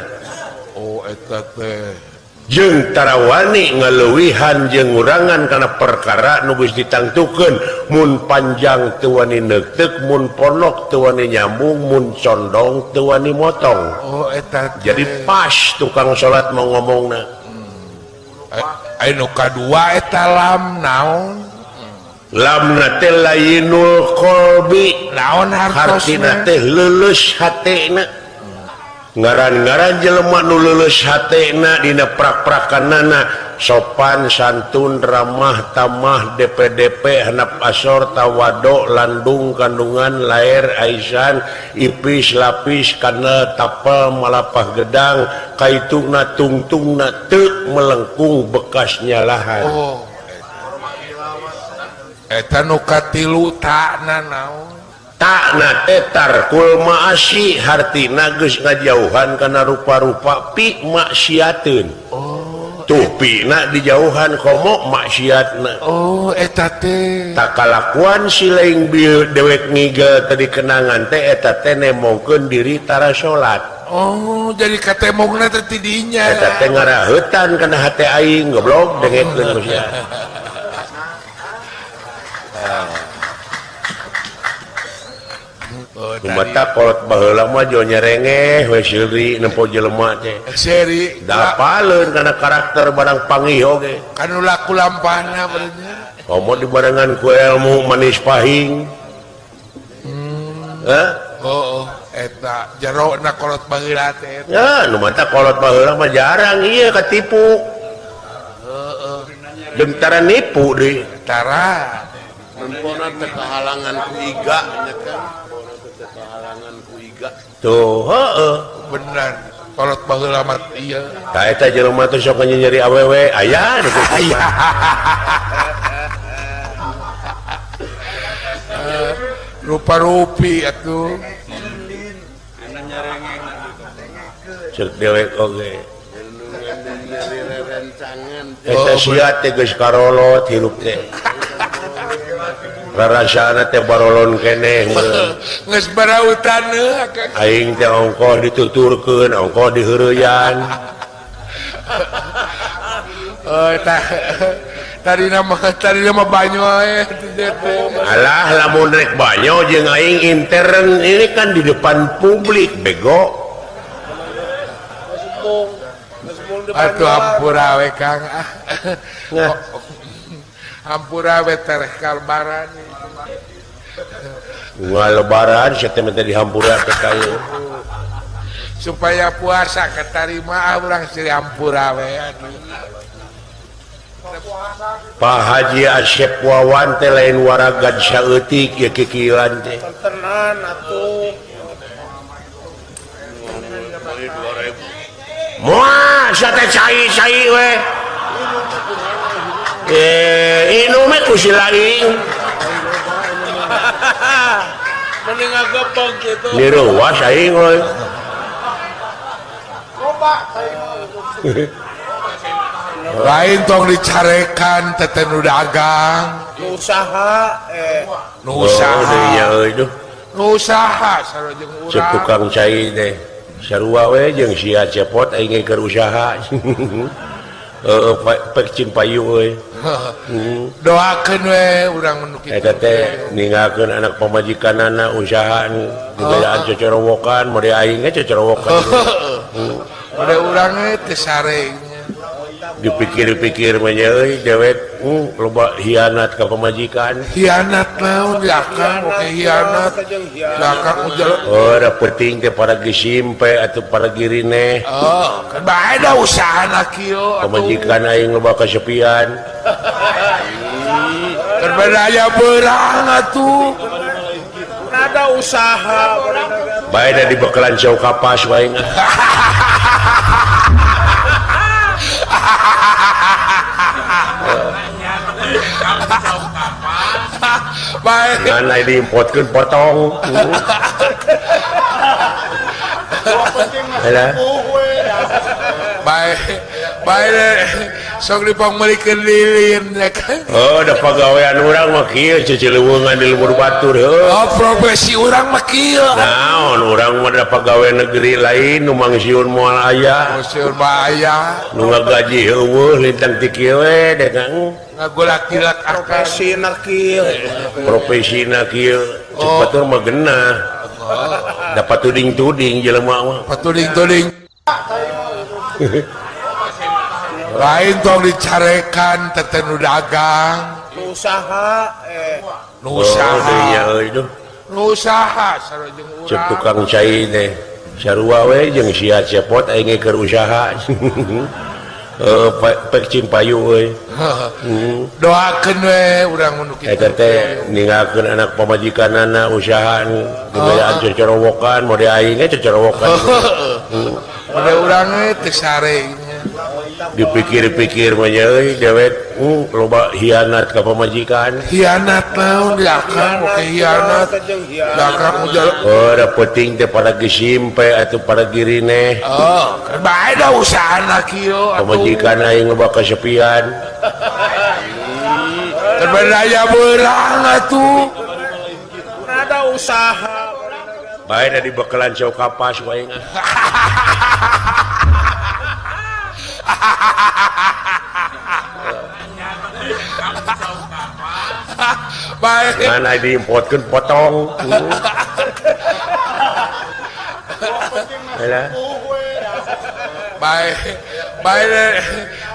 Oh, eta teh. Jeung tara wani ngaleuwihan jeung ngurangan kana perkara nu geus ditangtukeun, mun panjang teu wani neukteuk, mun ponok teu wani nyambung, mun condong teu wani motong. Oh, eta teh. Jadi pas tukang salat mau ngomongna. Ai nu kadua eta lam naon? Lamna teh layinul qalbi. Naon hartosna? Hartina teh leuleus hatena. Ngaran-ngaran jelema nu leuleus hatena dina prak-prakanana sopan santun ramah tamah DPDP hanap asor tawado landung kandungan laer aisan ipis lapis kana tapel malapah gedang kaitungna tungtungna teu melengkung bekas nyalahan. Oh, eta nu katilu takna naon? Takna teh tarkul maasi hartina geus ngajauhan kana rupa-rupa pi maksiateun. Oh, tuh pina dijauhan komo maksiatna. Oh, eta teh. Tak kalakuan si laing bieu dewek ngigel tadi kenangan teh eta teh nemongkeun diri tara salat. Oh, jadi katemongna teh ti dinya. Eta teh ngaraheutan kana hate aing goblok dengekeun ku sia. Mata kolot baheula mah jo nyerengeh we seuri nempo jelema teh. Seuri dapaleun kana karakter barang pangih oge. Kanu laku lampahna bener. Komo dibarengan ku ilmu manis pahing. Hah? Oh, eta jerona kolot baheula teh. Ya, nu mata kolot baheula mah jarang ieu katipu. Heeh. Jeung tara nipu deui. Tara. Nempona teh kahalangan ku iga nya kan. Teh kahalangan ku iga. Tuh, heeh. Bener. Kolot baheula mah ieu. Tah eta jelema teh sok nyeri awewe, aya nu kitu. Rupa-rupi atuh. Cek dewek oge. Eta sia teh geus karolot hirup teh. Rarasana teh barolon keneh. Geus barautan aing teh ongkoh dituturkeun, ongkoh diheureyan. Oh, tadi nama banyo ae. Alah lamun rek banyo jeung aing intern ini kan di depan publik bego. Atuh hampura we Kang. Hampura we tereh kalbaran. Unggal lebaran sia teh minta dihampura teh kayu. Supaya puasa katarima urang silih hampura we. Pak Haji Asep Wawan teh lain waragad saeutik ya kikieuan teh. Tenan atuh. Moal sia teh cai-cai we. Inum we ku si laing. Mending agepeng kitu. Direuwas aing we. Loba cai. Lain tong dicarekan teh nu dagang. Nu usaha nu usaha. Nu usaha sarua jeung urang. Cek tukang cai teh sarua we jeung sia cepot aing ge keur usaha. Heeh, pek cing payu euy. Doakeun we urang nu kitu. Eta teh ninggalkeun anak pamajikanana usaha digayaan cocorowokan, mode aing ge cocorowokan. Mode urang ge teu sare. Dipikir-pikir mah nya euy dewek loba hianat ka pamajikan. Hianat naon ya Kang, oke hianat. Ya Kang oh da penting teh para gisimpe atuh para girine. Oh, kan bae da usahana kieu atuh. Pamajikan aing loba kasepian. Kan bae aya beurang atuh. Ada usaha. Bae da dibekalan cau kapas wae. Ngan ai diimpotkeun potong. Halah. Bae bae sok dipangmeulikeun lilin ya kan. Oh, da pagawean urang mah kieu cicileuweungan di lembur batur heuh. Oh, profesi urang mah kieu. Naon urang mah da pagawe negeri lain nu mangsiun moal aya. Mangsiun mah aya. Nu ngagaji heueuh lintang ti kieu we deh Kang. Ngagolak-gilak profesina kieu. Profesina kieu cek batur mah genah. Dapat tuding-tuding jelema mah. Patuding-tuding. Lain tong dicarekan teh nu dagang. Nu usaha nu usaha. Nu usaha sarua jeung urang. Cek tukang cai teh sarua we jeung sia cepot aing ge keur usaha. Pek cing payu euy. Doakeun we urang nu kitu. Eta teh ninggalkeun anak pamajikanana usaha digayaan cocorowokan, mode aing ge cocorowokan. Mode urang we teu sare. Dipikir-pikir mah nya euy dewek loba hianat ka pamajikan. Hianat naon ya Kang, oke hianat. Ya Kang oh da penting teh para gisimpe atuh para girine. Oh, kan bae da usahana kieu atuh. Pamajikan aing loba kasepian. Kan bae aya beurang atuh. Ada usaha. Bae da dibekalan cau kapas wae. Ngan ai diimpotkeun potong. Halah. Bae bae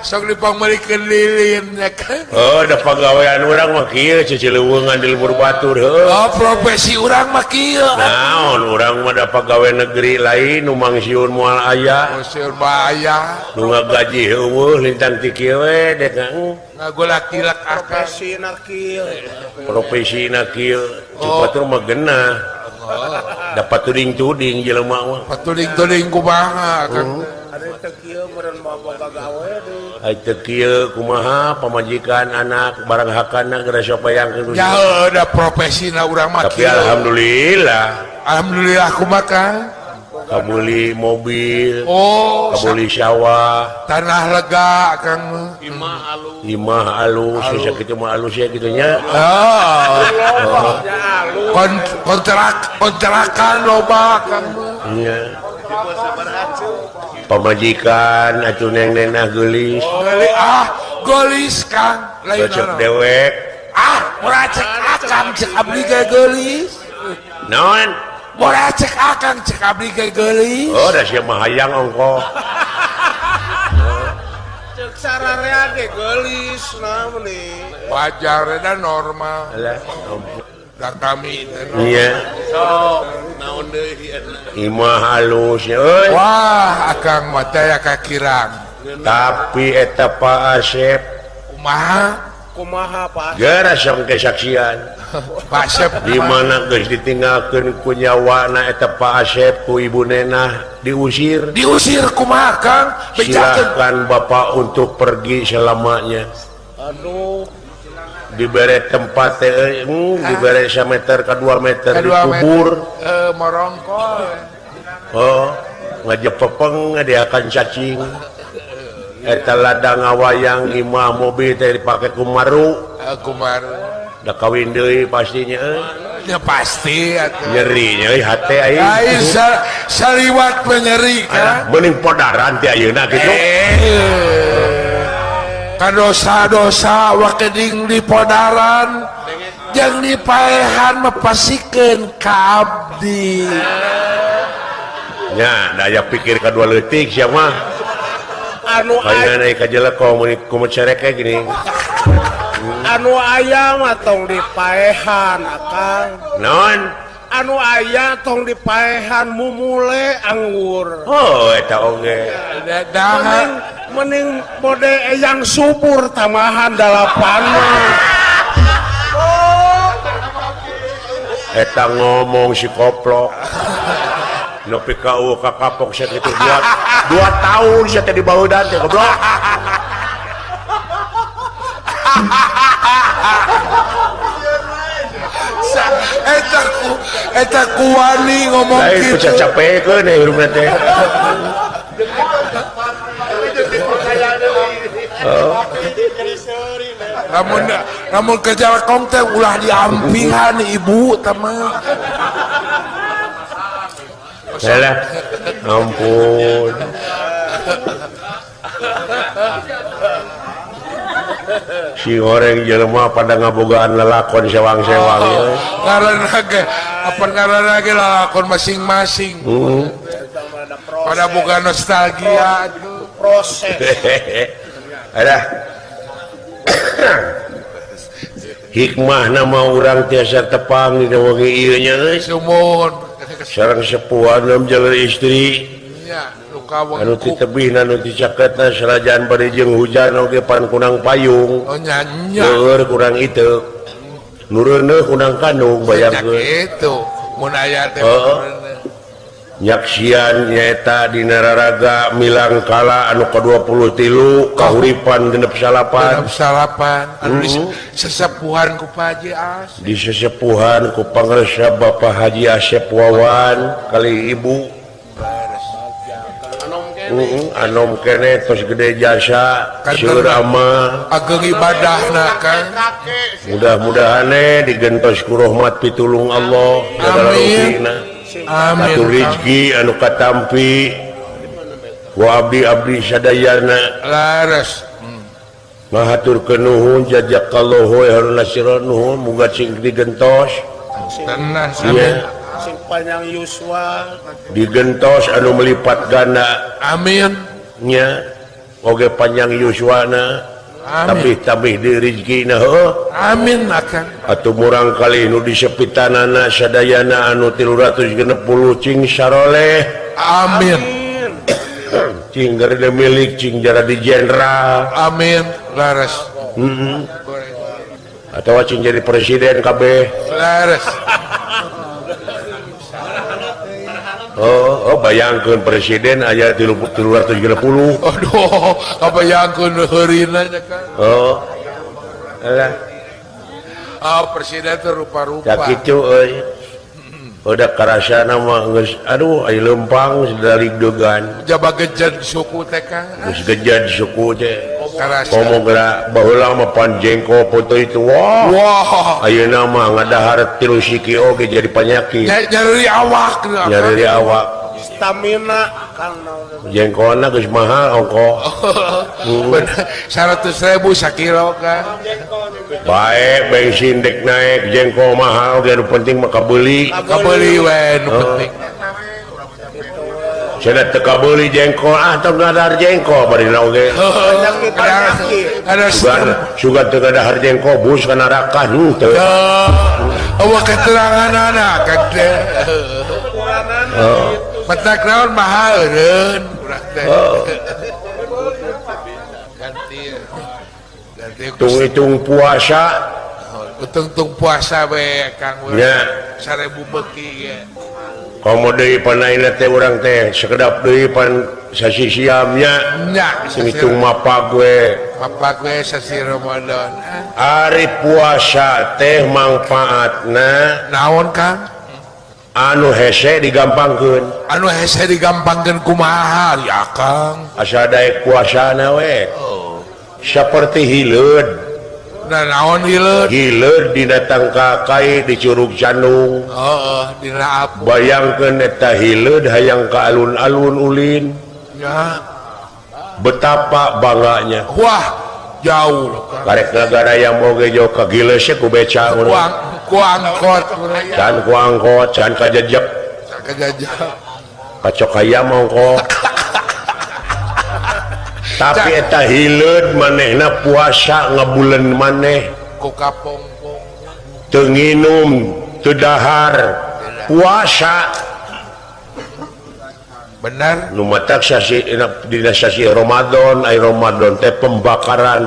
Sok dipangmeulikeun lilin ya kan. Oh, da pagawean urang mah kieu cicileuweungan di lembur batur heuh. Oh, profesi urang mah kieu. Naon urang mah da pagawe negeri lain nu mangsiun moal aya. Mangsiun moal aya. Nu ngagaji heueuh lintang ti kieu we dek ngagolak-gilak profesina kieu. Profesina kieu cek batur mah genah. Dapat tuding-tuding jelema mah. Patuding-tuding kumaha Kang. Teu kieu kumaha pamajikan anak barang hakana geura sok hayang Ya da profesina urang mah. Tapi alhamdulillah. Alhamdulillah kumaha? Kabuli mobil. Oh, kabuli sawah. Tanah lega Kang. Imah alus. Imah alus, sakitu mah alus ya kitu nya. Oh. Kontrak kontrakan loba Kang. Iya. Pamajikan atuh neng nenah geulis. Geulis ah, geulis Kang. Lain cek dewek. Ah, murah cek akang cek abdi ge geulis. Naon? Murah cek akang cek abdi ge geulis. Oh, da sia mah hayang ongkoh. Cek sararea ge geulis naon nih. Wajar da normal. Alah, da kami iya. Sok naon deui imah halus euy. Wah, akang mah teh kakirang. Tapi eta Pak Asep kumaha? Kumaha Pak? Geura sok kesaksian. Pak Asep di mana geus ditinggalkeun ku nyawana eta Pak Asep ku ibu nenah diusir. Diusir kumaha Kang? Silakan Bapak untuk pergi selamanya. Aduh. Dibere tempat teh dibere 1 meter ke 2 meter dikubur. Morongkol. Oh, ngajepepeng diakan cacing. Eta ladang ngawayang imah mobil teh dipake ku maru. Ku maru. Da kawin deui pastinya euy. Ya pasti atuh. Nyeri nya euy hate aing. Aing saliwat menyeri kan. Meuning podaran ti ayeuna kitu. Kadosa-dosa wakeding di podaran jeung dipaehan mepasikeun ka abdi. Nya daya pikir kadua leutik sia mah. Anu aya ka jelek komo cerek gini. Anu aya mah tong dipaehan akang. Naon? Anu aya tong dipaehan mumule anggur. Oh, eta oge. Mending mode eyang subur tambahan dalapan. Eta ngomong si koplok. Nepi ka eueuh ka kapok sia kitu 2 tahun sia teh dibaudan teh goblok. Eta ku wani ngomong kitu. Lain cacapekeun hirupna teh. Namun kejar kong teh ulah diampihan ibu teman. Salah, ampun. Si goreng jelema pada ngabogaan lelakon sewang-sewang. Karena ge, apa karena ge lalakon masing-masing. Pada boga nostalgia proses. Ada hikmah nama urang tiasa tepang di wengi ieu nya euy. Sumuhun. Sareng sepuhan dalam jalur istri. Anu ti tebihna anu ti caketna sarajan bari jeung hujan oge pan kunang payung. Oh nya nya. Leur kurang iteuk. Nureuneuh kunang kandung bayangkeun. Kitu mun aya teh. Nyaksian nyaeta dina raraga milangkala anu ka-23 kahuripan 69. 69 anu sesepuhan ku Pak Haji Asep. Di sesepuhan ku pangresa Bapak Haji Asep Wawan kali ibu. Anom kene tos gede jasa seueur amah ageng ibadahna kan. Mudah-mudahan digentos ku rahmat pitulung Allah. Amin. Amin. Atur rezeki anu katampi ku abdi-abdi sadayana laras. Mahaturkeun nuhun jazakallahu khairan nasiran nuhun muga sing digentos. Tenang amin. Sing panjang yuswa digentos anu melipat ganda. Amin. Nya Oge panjang yuswana. Tabih-tabih di rezekina heuh. Amin akang. Atuh murang kali nu disepitanana sadayana anu 360 cing saroleh. Amin. Cing garede milik cing jadi jenderal. Amin. Laras. Atau cing jadi presiden kabeh. Laras. Oh, bayangkeun presiden aya 360. Aduh, kabayangkeun heurina nya kan. Oh. Alah. Ah, presiden teh rupa-rupa. Ya kitu euy. Udah karasana mah geus aduh aya leumpang daligdegan. Jaba gejed suku teh Kang. Geus gejed suku teh. Karasa. Komo geura baheula mah pan jengko foto itu. Wah. Wah. Ayeuna mah ngadahar tilu siki oge jadi panyakit. Nyeri awak. Nyeri awak. Stamina Kang. Jengkolna geus mahal ongko. 100.000 sakilo Kang. Bae bensin dek naik jengkol mahal oge nu penting mah kabeuli. Kabeuli we nu penting. Cenah teu kabeuli jengkol ah tong ngadahar jengkol barina oge. Ada sugan teu ngadahar jengkol bus kana neraka henteu. Eueuh keteranganana kan teh. Matak naon mahal eureun urang teh. Ganti. Ganti hitung puasa. Hitung puasa we Kang. Nya 1000 beuki ge. Komo deui panaina teh urang teh sekedap deui pan sasi siamnya. Nya hitung mapag we. Mapag we sasi Ramadan. Ari puasa teh mangfaatna naon Kang? Anu hese digampangkeun. Anu hese digampangkeun kumaha ya Kang? Asa daek puasana we. Oh. Saperti hileud. Nah naon hileud? Hileud dina tangka kai di Curug Candung. Heeh, dina apu. Bayangkeun eta hileud hayang ka alun-alun ulin. Ya. Betapa bangganya. Wah, jauh. Karek ngagarayam oge jauh ka gileus ku beca urang. Ku angkot can ku angkot can kajejek kajejek kacok hayam ongko. Tapi eta hileud manehna puasa ngabuleun maneh ku kapongpong teu nginum teu dahar puasa bener nu matak sasi dina sasi Ramadan ai Ramadan teh pembakaran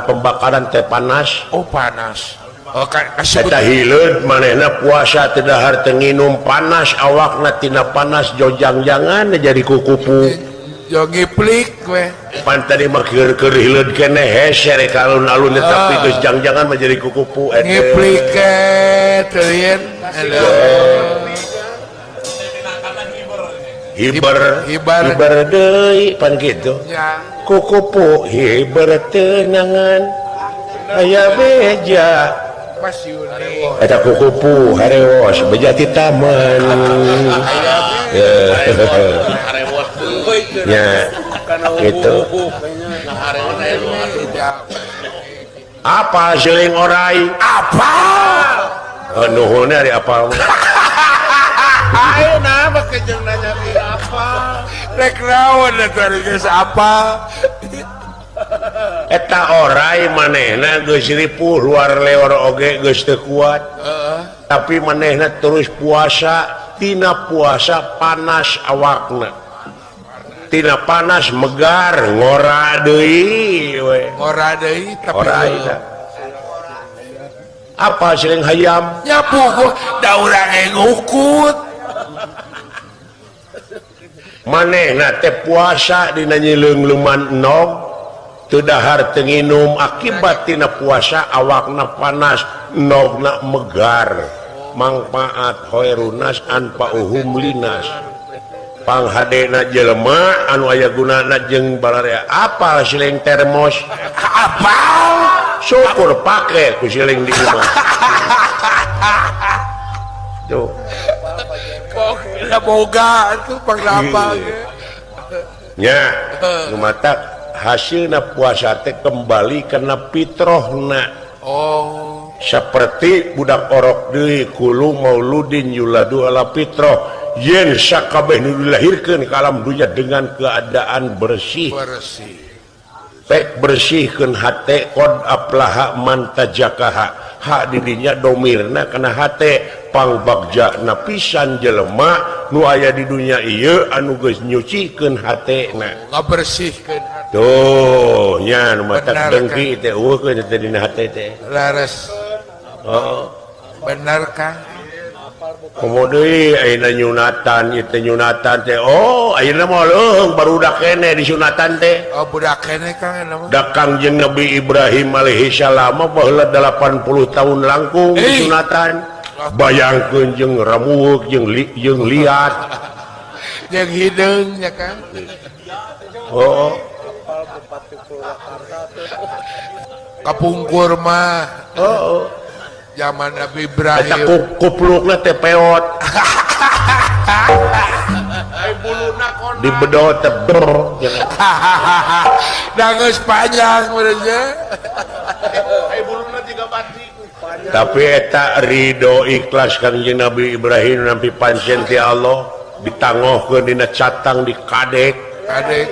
teh panas. Oh panas. Oh, eta hileud manehna puasa teu dahar teu nginum panas awakna tina panas jojang-jangan jadi kukupu jo ngiplik we pan tadi mah keur hileud keneh hese rek alun-alun tapi geus jang-jangan mah jadi kukupu eta ngiplik teh yen hiber hiber deui pan kitu kukupu hiber teu nangan aya beja eta kukupu harewos beja ti taman. Ya gitu. Apa seling orai? Apa? Nuhun ari apa? Ayo nah make jeung nanya ti apa? Rek naon eta geus apa? Eta orai manehna geus ripuh luar leor oge geus teu kuat. Tapi manehna terus puasa, tina puasa panas awakna. Tina panas megar ngora deui we. Ngora deui tapi orai. Apa sering hayam? Nya puguh da urang ge ngukut. Manehna teh puasa dina nyileung-leuman enog teu dahar teu nginum akibat tina puasa awakna panas nogna megar mangfaat hoerunas anfa'uhum linas panghadena jelema anu aya gunana jeung balarea apal siling termos apal syukur pake ku siling di imah tuh pokna boga atuh pangrapal nya nu matak hasilna puasa teh kembali kana fitrohna. Oh, seperti budak orok deui kulu mauludin yuladu ala fitroh yen sakabeh nu dilahirkeun ka alam dunya dengan keadaan bersih. Bersih. Pek bersihkeun hate qad aflaha man tazakkaha. Hak didinya domirna kana hate pangbagja pisan jelema nu aya di dunya ieu anu geus nyucikeun hatena. Ngabersihkeun. Tuh nya nu matak dengki teh eueuh teh dina hate teh. Laras. Heeh. Bener Kang. Komo deui ayeuna nyunatan ieu teh nyunatan teh oh ayeuna mah leuheung barudak keneh disunatan teh. Oh budak keneh Kang ayeuna mah. Da Kangjeng Nabi Ibrahim alaihi salam baheula 80 tahun langkung disunatan. Bayangkeun jeung ramueuk jeung jeung liat. Jeung hideung nya Kang. Oh. Kapungkur mah. Heeh. Zaman Nabi Ibrahim. Eta kuplukna teh peot. Dibedot teh ber. Da geus panjang meureun nya. Buluna tiga batik. Tapi eta ridho ikhlas Kangjeng Nabi Ibrahim nampi pancen ti Allah ditangohkeun dina catang di kadek. Kadek.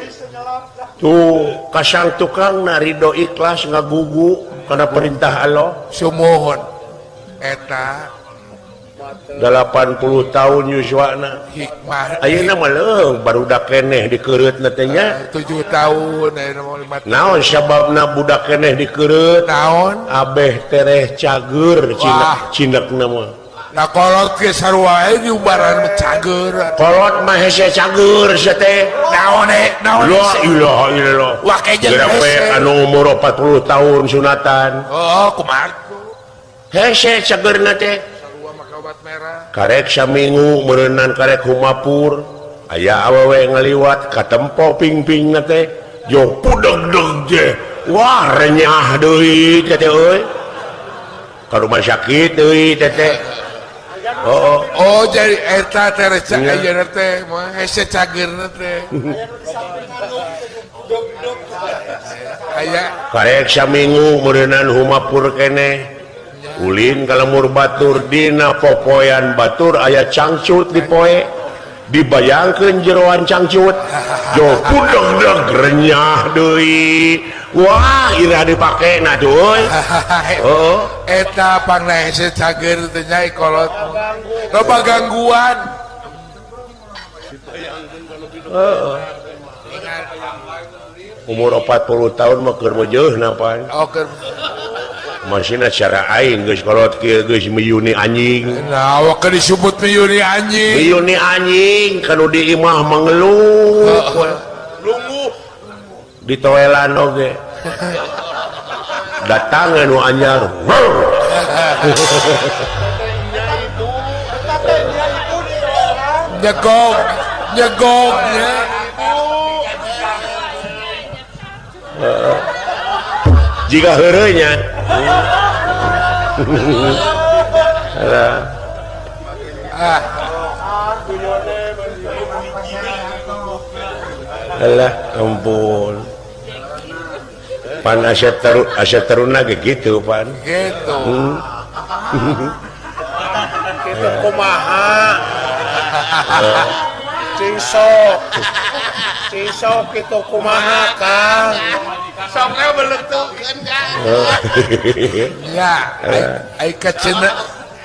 Tuh kasang tukangna ridho ikhlas ngagugu kana perintah Allah. Sumuhun. Eta 80 tahun yuswana hikmah ayeuna mah leuheung barudak keneh dikeureutna teh nya 7 tahun ayeuna mah 5 tahun. Naon sababna budak keneh dikeureut? Naon? Abeh tereh cager cindekna mah. Nah kolot ge sarua we diubaran cager. Kolot mah hese cager sia teh. Naon naon? La ilaha illallah. Wah jeung hese anu umur 40 tahun sunatan. Oh kumaha? Hese cagerna teh. Karek saminggu meureunan karek humapur aya awewe ngaliwat katempo ping-pingna teh jo pudeg-deg je. Wah renyah deui teh teh euy. Ka rumah sakit deui teh teh. Oh, oh jadi eta teh ayeuna teh mah hese cagerna teh. Aya karek saminggu meureunan humapur keneh. Ulin kalemur batur dina popoyan batur aya cangcut di poe dibayangkeun jeroan cangcut jo pudeg-deg renyah deui wah ira dipake na tuh euy. Heeh eta pangna hese cager teh nya kolot loba gangguan. Heeh umur 40 tahun mah keur meujeuna pan. Oh keur masina cara aing geus kolot kieu geus miyuni anjing. Nah, awak disebut miyuni anjing. Miyuni anjing kanu di imah mengeluh. Lunguh. Di toelan oge. Datang anu anyar. Nyegok, nyegoknya. Jika heureunya. Ah. Alah ampun. Pan asa teruna ge kitu pan. Gitu. Kitu kumaha? Cing sok. Cing sok kitu kumaha Kang? Sokna beletukeun Kang. Ya, ai kacena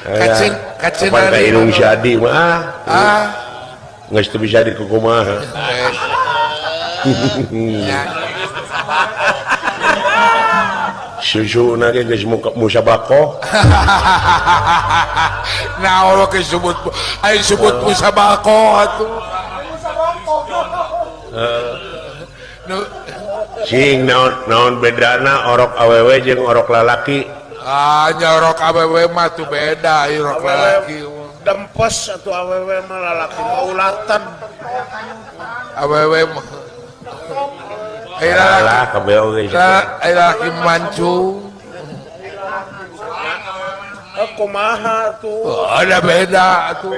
kacen kacena pan ka indung si Adi mah. Ah. Geus teu bisa dikukumaha. Susuna ge geus musabaqoh. Nah, Allah ge sebut ai sebut musabaqoh atuh. Sing naon bedana orok awewe jeung orok lalaki? Ah, nya orok awewe mah tuh beda ieu orok lalaki. Dempes atuh awewe mah lalaki mah ulatan. Awewe mah alah kabeh oge. Ai lalaki mancung. Kumaha tuh? Ada beda atuh.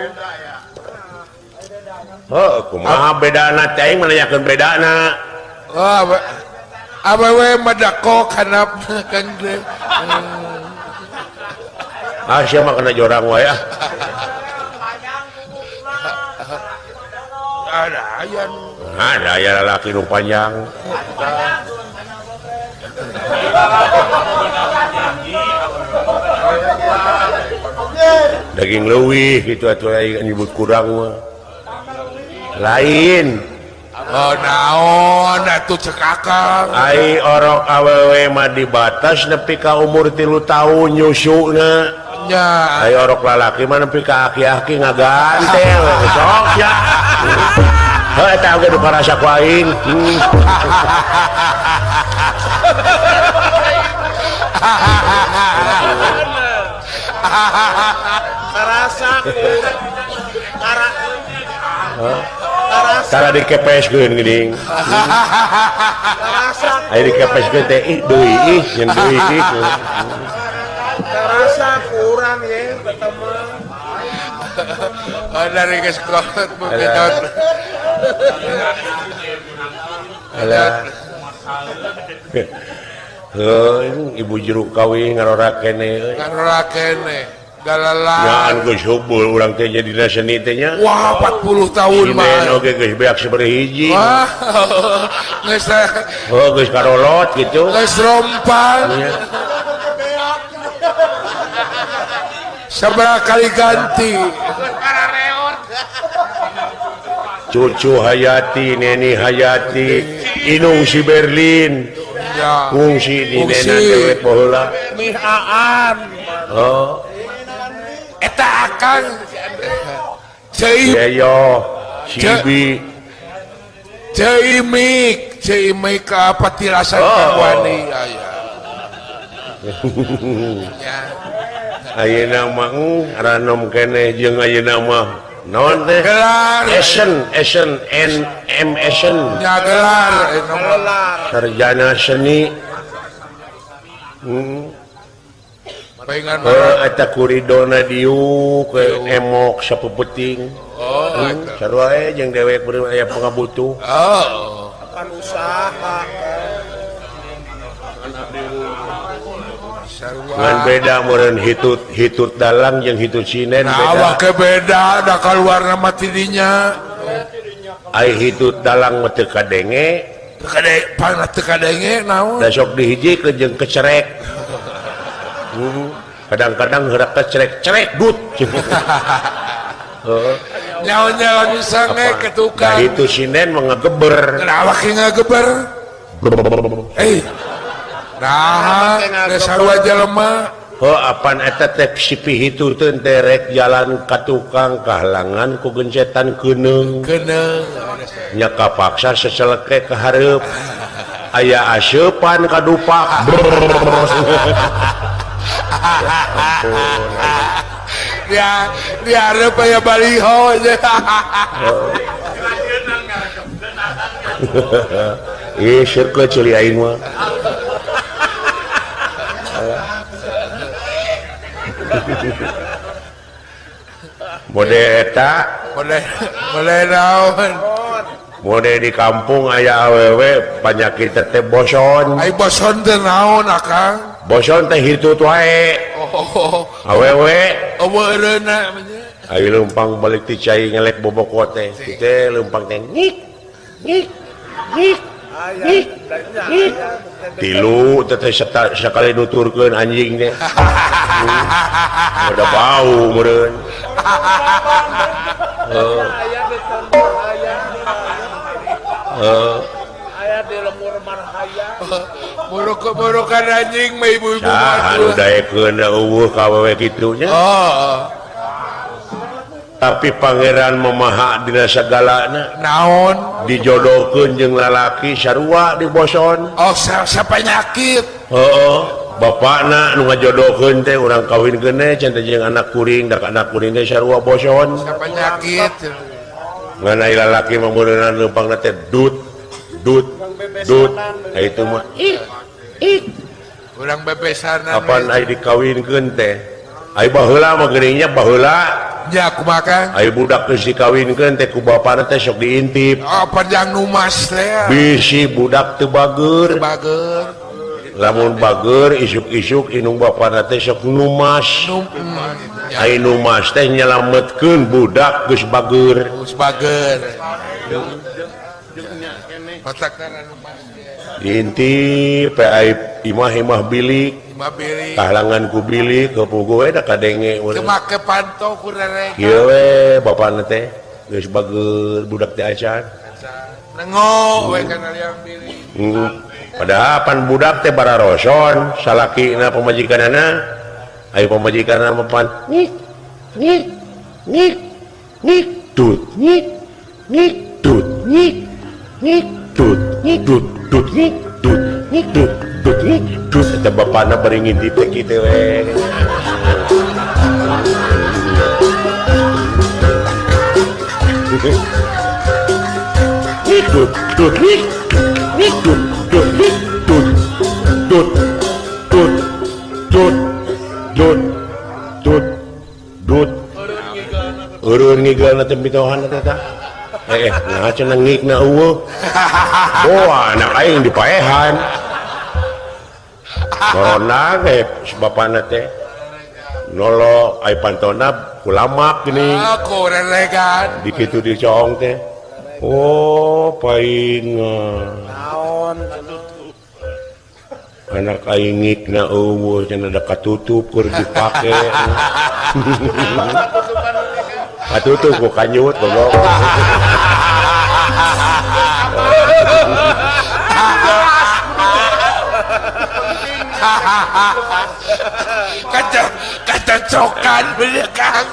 Heuh, kumaha bedana teh aing menanyakeun bedana. Oh, awewe mah dakok kana kan teh. Ah, sia mah kena jorang wae ah. Ada aya Ada aya lalaki nu panjang. Daging leuwih gitu atuh aing nyebut kurang mah. Lain. Oh naon atuh cek akang. Ai orok awewe mah dibatas nepi ka umur 3 tahun nyusuna. Nya. Ai orok lalaki mah nepi ka aki-aki ngagantel sok ya. Heuh eta oge nu karasa ku aing. Karasa Tara dikepeskeun geuning. Karasa Aya dikepeskeun teh ih deui ih nyen deui ih. Karasa kurang ye ketemu. Oh dari geus kolot begitu. Alah. Heuh ibu jeruk kawin ngarora kene euy. Ngarora kene. Galalah. Nyaan geus hubul urang teh jadi dina seni teh nya. Wah 40 tahun mah. Oge geus beak sabaraha hiji. Wah. Geus oh geus karolot kitu. Geus rompang. Sabaraha kali ganti. Cucu Hayati, Neni Hayati, Inung si Berlin. Ya. Ngungsi di nena dewek baheula. Mihaan. Oh. Eta akang Ceu Yeyo, Cibi, Ceimik, Ceimik apa tilasan Oh. wani aya. Ya. Ayeuna mah ranom keneh jeung ayeuna mah naon teh? Gelar. Esen, Esen, N M Esen. Ya gelar, gelar. Sarjana seni. Paingan eta kuridona diuk emok sapepeting. Oh, sarua we jeung dewek beureum aya pangabutuh. Oh, akan usaha. Ngan beda meureun hitut hitut dalang jeung hitut sinen nah, beda. Awak ke beda da kaluarna mah tidinya. Ai hitut dalang mah teu kadenge. Teu kadenge, pangna teu kadenge naon? Da sok dihijikeun jeung kecerek. Kadang-kadang heurak kecerek-cerek dut. Heeh. Nyaon-nyaon sange ke tukang. Nah itu sinen mah ngageber. Kenapa ki ngageber? Nah, geus sarua jelema. Oh, apan eta teh si pihitu teh rek jalan ka tukang kahalangan ku gencetan keuneung. Keuneung. Nya kapaksa seseleke ka hareup. Aya aseupan ka dupak. Ya, dihareup aya baliho. Ih, sirkeut ceuli aing mah. Mode eta, mode naon? Mode di kampung aya awewe panyakit teh boson. Ai boson teh naon akang? Boson teh hitut wae. Oh. Awewe eueuh eureuna nya. Ai leumpang balik ti cai ngelek boboko teh. Teh leumpang teh ngik ngik ngik ngik ngik. Tilu teh sakali nuturkeun anjing teh. Udah bau meureun. Aya di lemur marhaya. Muruk-murukan anjing mah ibu-ibu mah. Saha nu daekeun eueuh ka awewe kitu nya. Oh. Tapi pangeran memaha dina sagalana. Naon? Dijodohkeun jeung lalaki sarua di boson. Oh, sapanyakit. Heeh. Bapakna nu ngajodohkeun teh urang kawinkeun teh cenah jeung anak kuring, da anak kuring teh sarua boson. Sapanyakit. Ngan ai lalaki mah meureunna leumpangna teh dut dut dut. Nah, itu mah ih ih. Urang bebesanan. Kapan ai dikawinkeun teh? Ai baheula mah geuning nya baheula. Ya kumaha Kang? Ai budak geus dikawinkeun teh ku bapana teh sok diintip. Oh, panjang numas teh. Bisi budak teu bager. Teu bager. Lamun bager isuk-isuk inung bapana teh sok numas. Ai numas teh nyelametkeun budak geus bager. Geus bager. Diintip imah-imah bilik kahalangan ku bilik kepugu we da kadenge teu make panto ku rerega kieu we bapana teh geus bager budak teh acan nengo we kana liang bilik. Padahal pan budak teh bararoson salakina pamajikanana aya pamajikanna mah pan nik nik nik nik tut nik nik tut nik nik tut nik tut tut nik tut nik tut tut nik tut eta bapana bari ngintip teh kitu we. Nik tut tut nik nik tut tut nik tut tut tut tut tut tut tut eureun ngigalna teh mitohan teh tah. Nah cenah ngikna eueuh. Oh, anak aing dipaehan. Corona ge bapana teh. Nolo ai pantona kulamak geuning. Ah, ku reregan. Dikitu dicoong teh. Oh, paingan. Naon anak aing ngikna eueuh cenah da katutup keur dipake. Katutup ku kanyut goblok. Kecocokan bener Kang.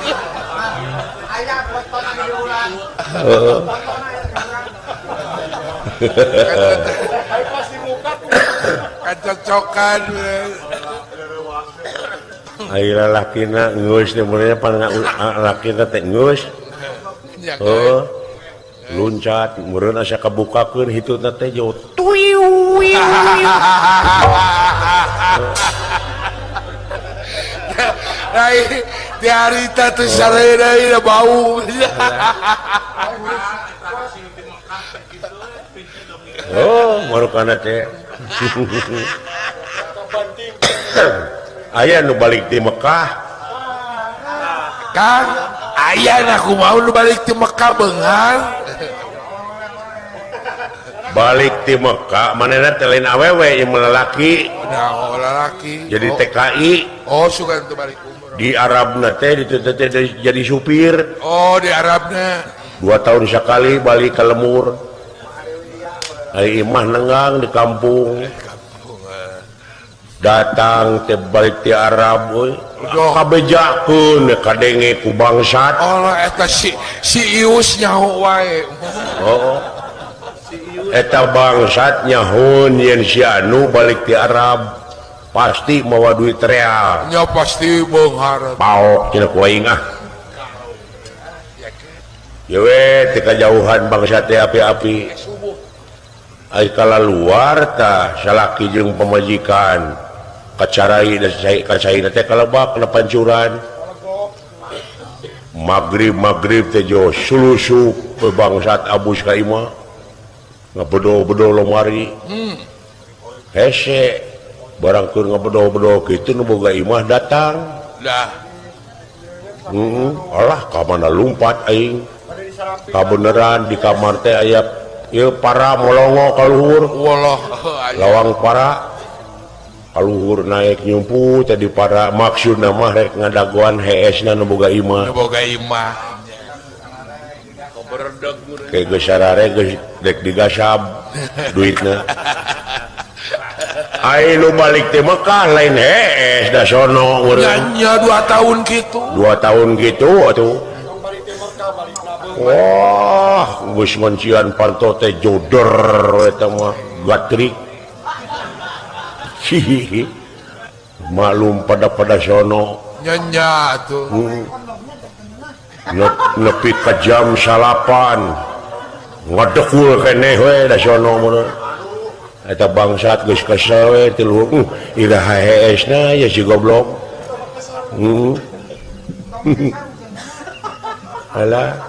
Aya foto diulang. Kecocokan. Ai lalakina geus teh mulanya pan lalakina teh geus. Heuh. Luncat meureun asa kabukakeun hitutna teh jauh. Tuiu. Ai di harita teh sarena bau. Oh, marukana teh. Aya nu balik ti Mekah. Kang, aya na kumaha nu balik ti Mekah beunghar. Balik ti Mekah manehna teh lain awewe ieu mah lalaki. Nah, lalaki. Jadi TKI. Oh, sugan teu balik umroh. Di Arabna teh dituntut teh jadi supir. Oh, di Arabna. 2 tahun sekali balik ke lemur. Ai imah nenggang di kampung. Datang teh balik ti Arab euy. Kabejakeun kadenge ku bangsat. Oh, eta si Ius nyaho wae. Oh. Eta bangsat nyahun yen si anu balik ti Arab pasti mawa duit real. Nya pasti beunghar. Paok cenah ku aing ah. Ye we teh kajauhan bangsat teh api-api. Ai kalaluar tah salaki jeung pamajikan kacarai da kacaina teh kalebak kana pancuran. Magrib-magrib teh jo sulusuk we bangsat abus ka imah. Ngabedo-bedo lomari. Hese barang keur ngabedo-bedo kitu nu boga imah datang. Lah. Alah ka mana lumpat aing. Kabeneran di kamar teh aya ieu para molongo ka luhur. Wallah. Lawang para kaluhur naik nyumpu tadi para maksudna mah rek ngadagoan heesna nu boga imah. Nu boga imah. Kayak geus sarare geus dek digasab duitna. Ai nu balik ti Mekah lain hees da sono urang. Nya 2 tahun kitu. 2 tahun kitu atuh. Wah, geus ngoncian panto teh joder eta mah gatrik. Hihihi. Maklum pada sono. Nya nya atuh. Nepi ka jam 9 ngadekul keneh we da sono mun eta bangsat geus kesel we ti luhur iraha heesna ya si goblok. Alah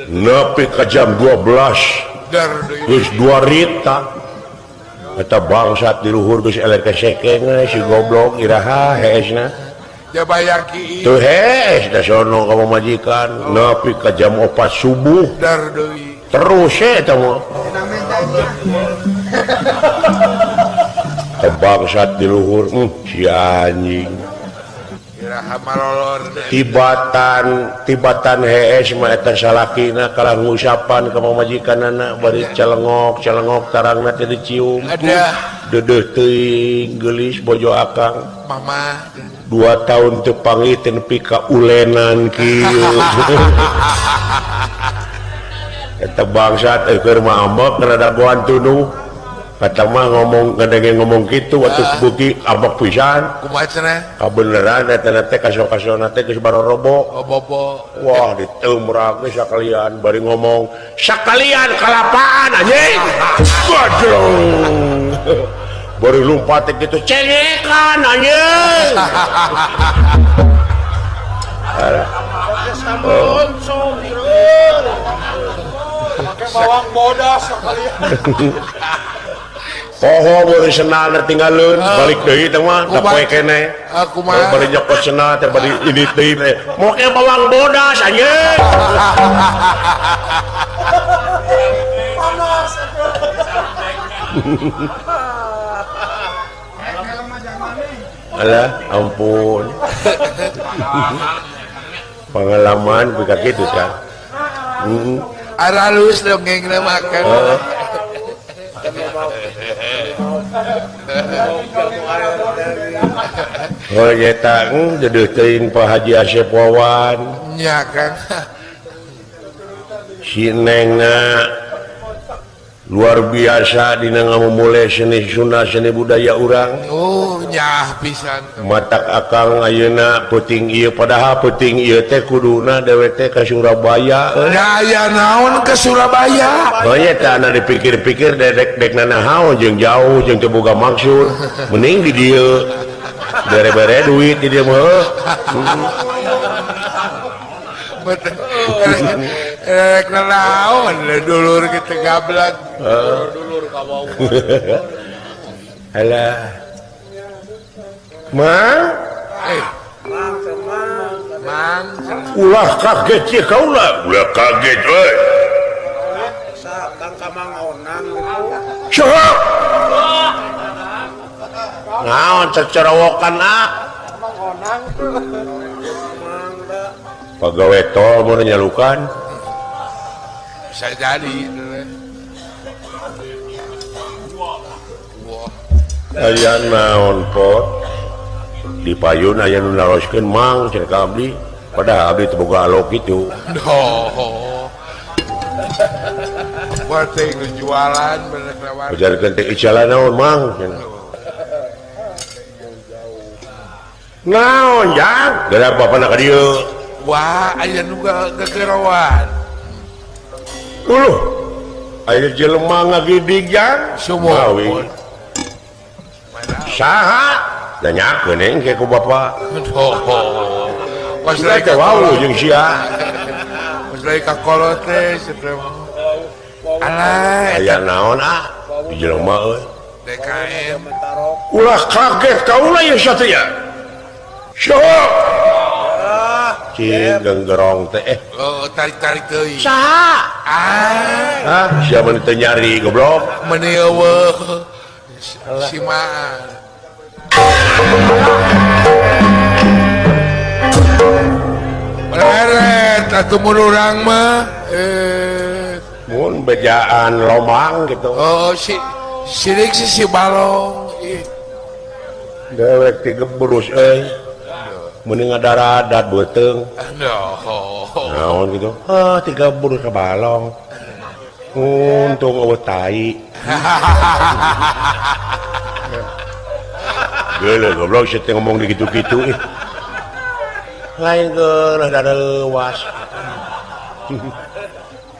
nepi ka jam 12 geus 2 rita eta bangsat di luhur geus eleh kesekeng si goblok iraha heesna. Tuh hees da sono ka pamajikan nepi ka jam 4 subuh terus eta mah. Bangsat di luhur si anjing. Tibatan hees mah eta salakina kalah ngusapan ka pamajikanana bari celengok tarangna teh dicium. Deudeuh teuing geulis bojo akang. Mama 2 tahun teu panggih teh nepi ka ulenan kieu. Eta bangsat keur mah ambek kana dagoan tunduh. Kata mah ngomong ngadenge ngomong kitu atuh beuki ambek pisan. Kumaha cenah? Kabeneran eta teh kaso-kasona teh geus barorobo. Oh, bobo. Wah, diteumrak geus sakalian bari ngomong, sakalian kalapaan anjing. Godrong. Bari lumpat teh kitu cengekan anjing. Make bawang bodas sakalian. Poho bari senal tinggalun balik deui teh mah da poe keneh. Kumaha bari nyokot senal teh bari ini deui teh. Moke bawang bodas anjing. Panas. Alah ampun. Pengalaman buka kitu kan. Aralus dongengna makan. Oh eta deudeuh teuing Pak Haji Asep Wawan. Nya Kang. Si Nengna luar biasa dina ngamumule seni Sunda seni budaya urang. Oh nyah pisan. Matak akang ayeuna peuting ieu padahal peuting ieu teh kuduna dewe teh ka Surabaya. Da aya naon ke Surabaya? Oh eta anu dipikir-pikir dedek-dek nanahaon jeung jauh jeung teu boga maksud. Mending di dieu. Bere-bere duit di dieu mah. Rek naon dulur kitu gablek. Dulur ka wau. Alah. Mang? Mang. Ulah kaget sih kaula. Ulah kaget euy. Kang ka Mang Onang. Saha? Naon cecerowokan ah? Mang Onang. Pagawe tol mun nyalukan. Bisa jadi. Aya naon pot di payun aya nu naroskeun mang cenah ka abdi padahal abdi teu boga alok kitu. Oh. Buat teh jualan bener lewat. Ujarkeun teh icalan naon mang cenah. Naon jang? Geura bapana ka dieu. Wah, aya nu gegerowan. Uluh. Aya jelema ngagidig jang sumuhun. Saha? Nanyakeun engke ku bapa. Oh. Pas lagi wau jeung sia. Pas lagi ka kolot teh Alah, aya naon ah? Di jelema euy. DKM. Ulah kaget kaula ieu satria. Sok. Cing genggerong teh eh. Oh, tarik-tarik teuing. Saha? Ah. Hah, sia mun teu nyari goblok. Meuni eueuh. Si Maan. Leret atuh mun urang mah mun bejaan lomang gitu. Oh, si sirik si balong. Dewek tigebrus euy. Mending ngadaradat beuteung. Naon gitu. Ah, tigebrus ka balong. Untung eueuh tai. Geuleuh goblok sia teh ngomong di kitu-kitu ih. Lain geuleuh dareuwas.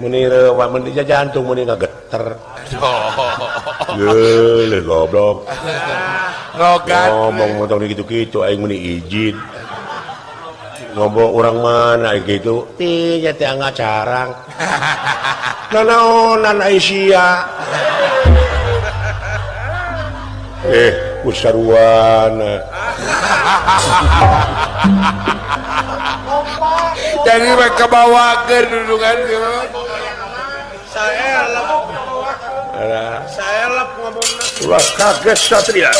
Meuni reuwas meuni jantung meuni ngageter. Geuleuh goblok. Logat. Ngomong montong di kitu-kitu aing meuni izin. Ngomong urang mana gitu. Tih nya teh ngacarang. Nanaonan ai sia. Kusaruana. Jadi mereka bawakeun dudungan. Saelep ngomongna. Ulah kaget Satria.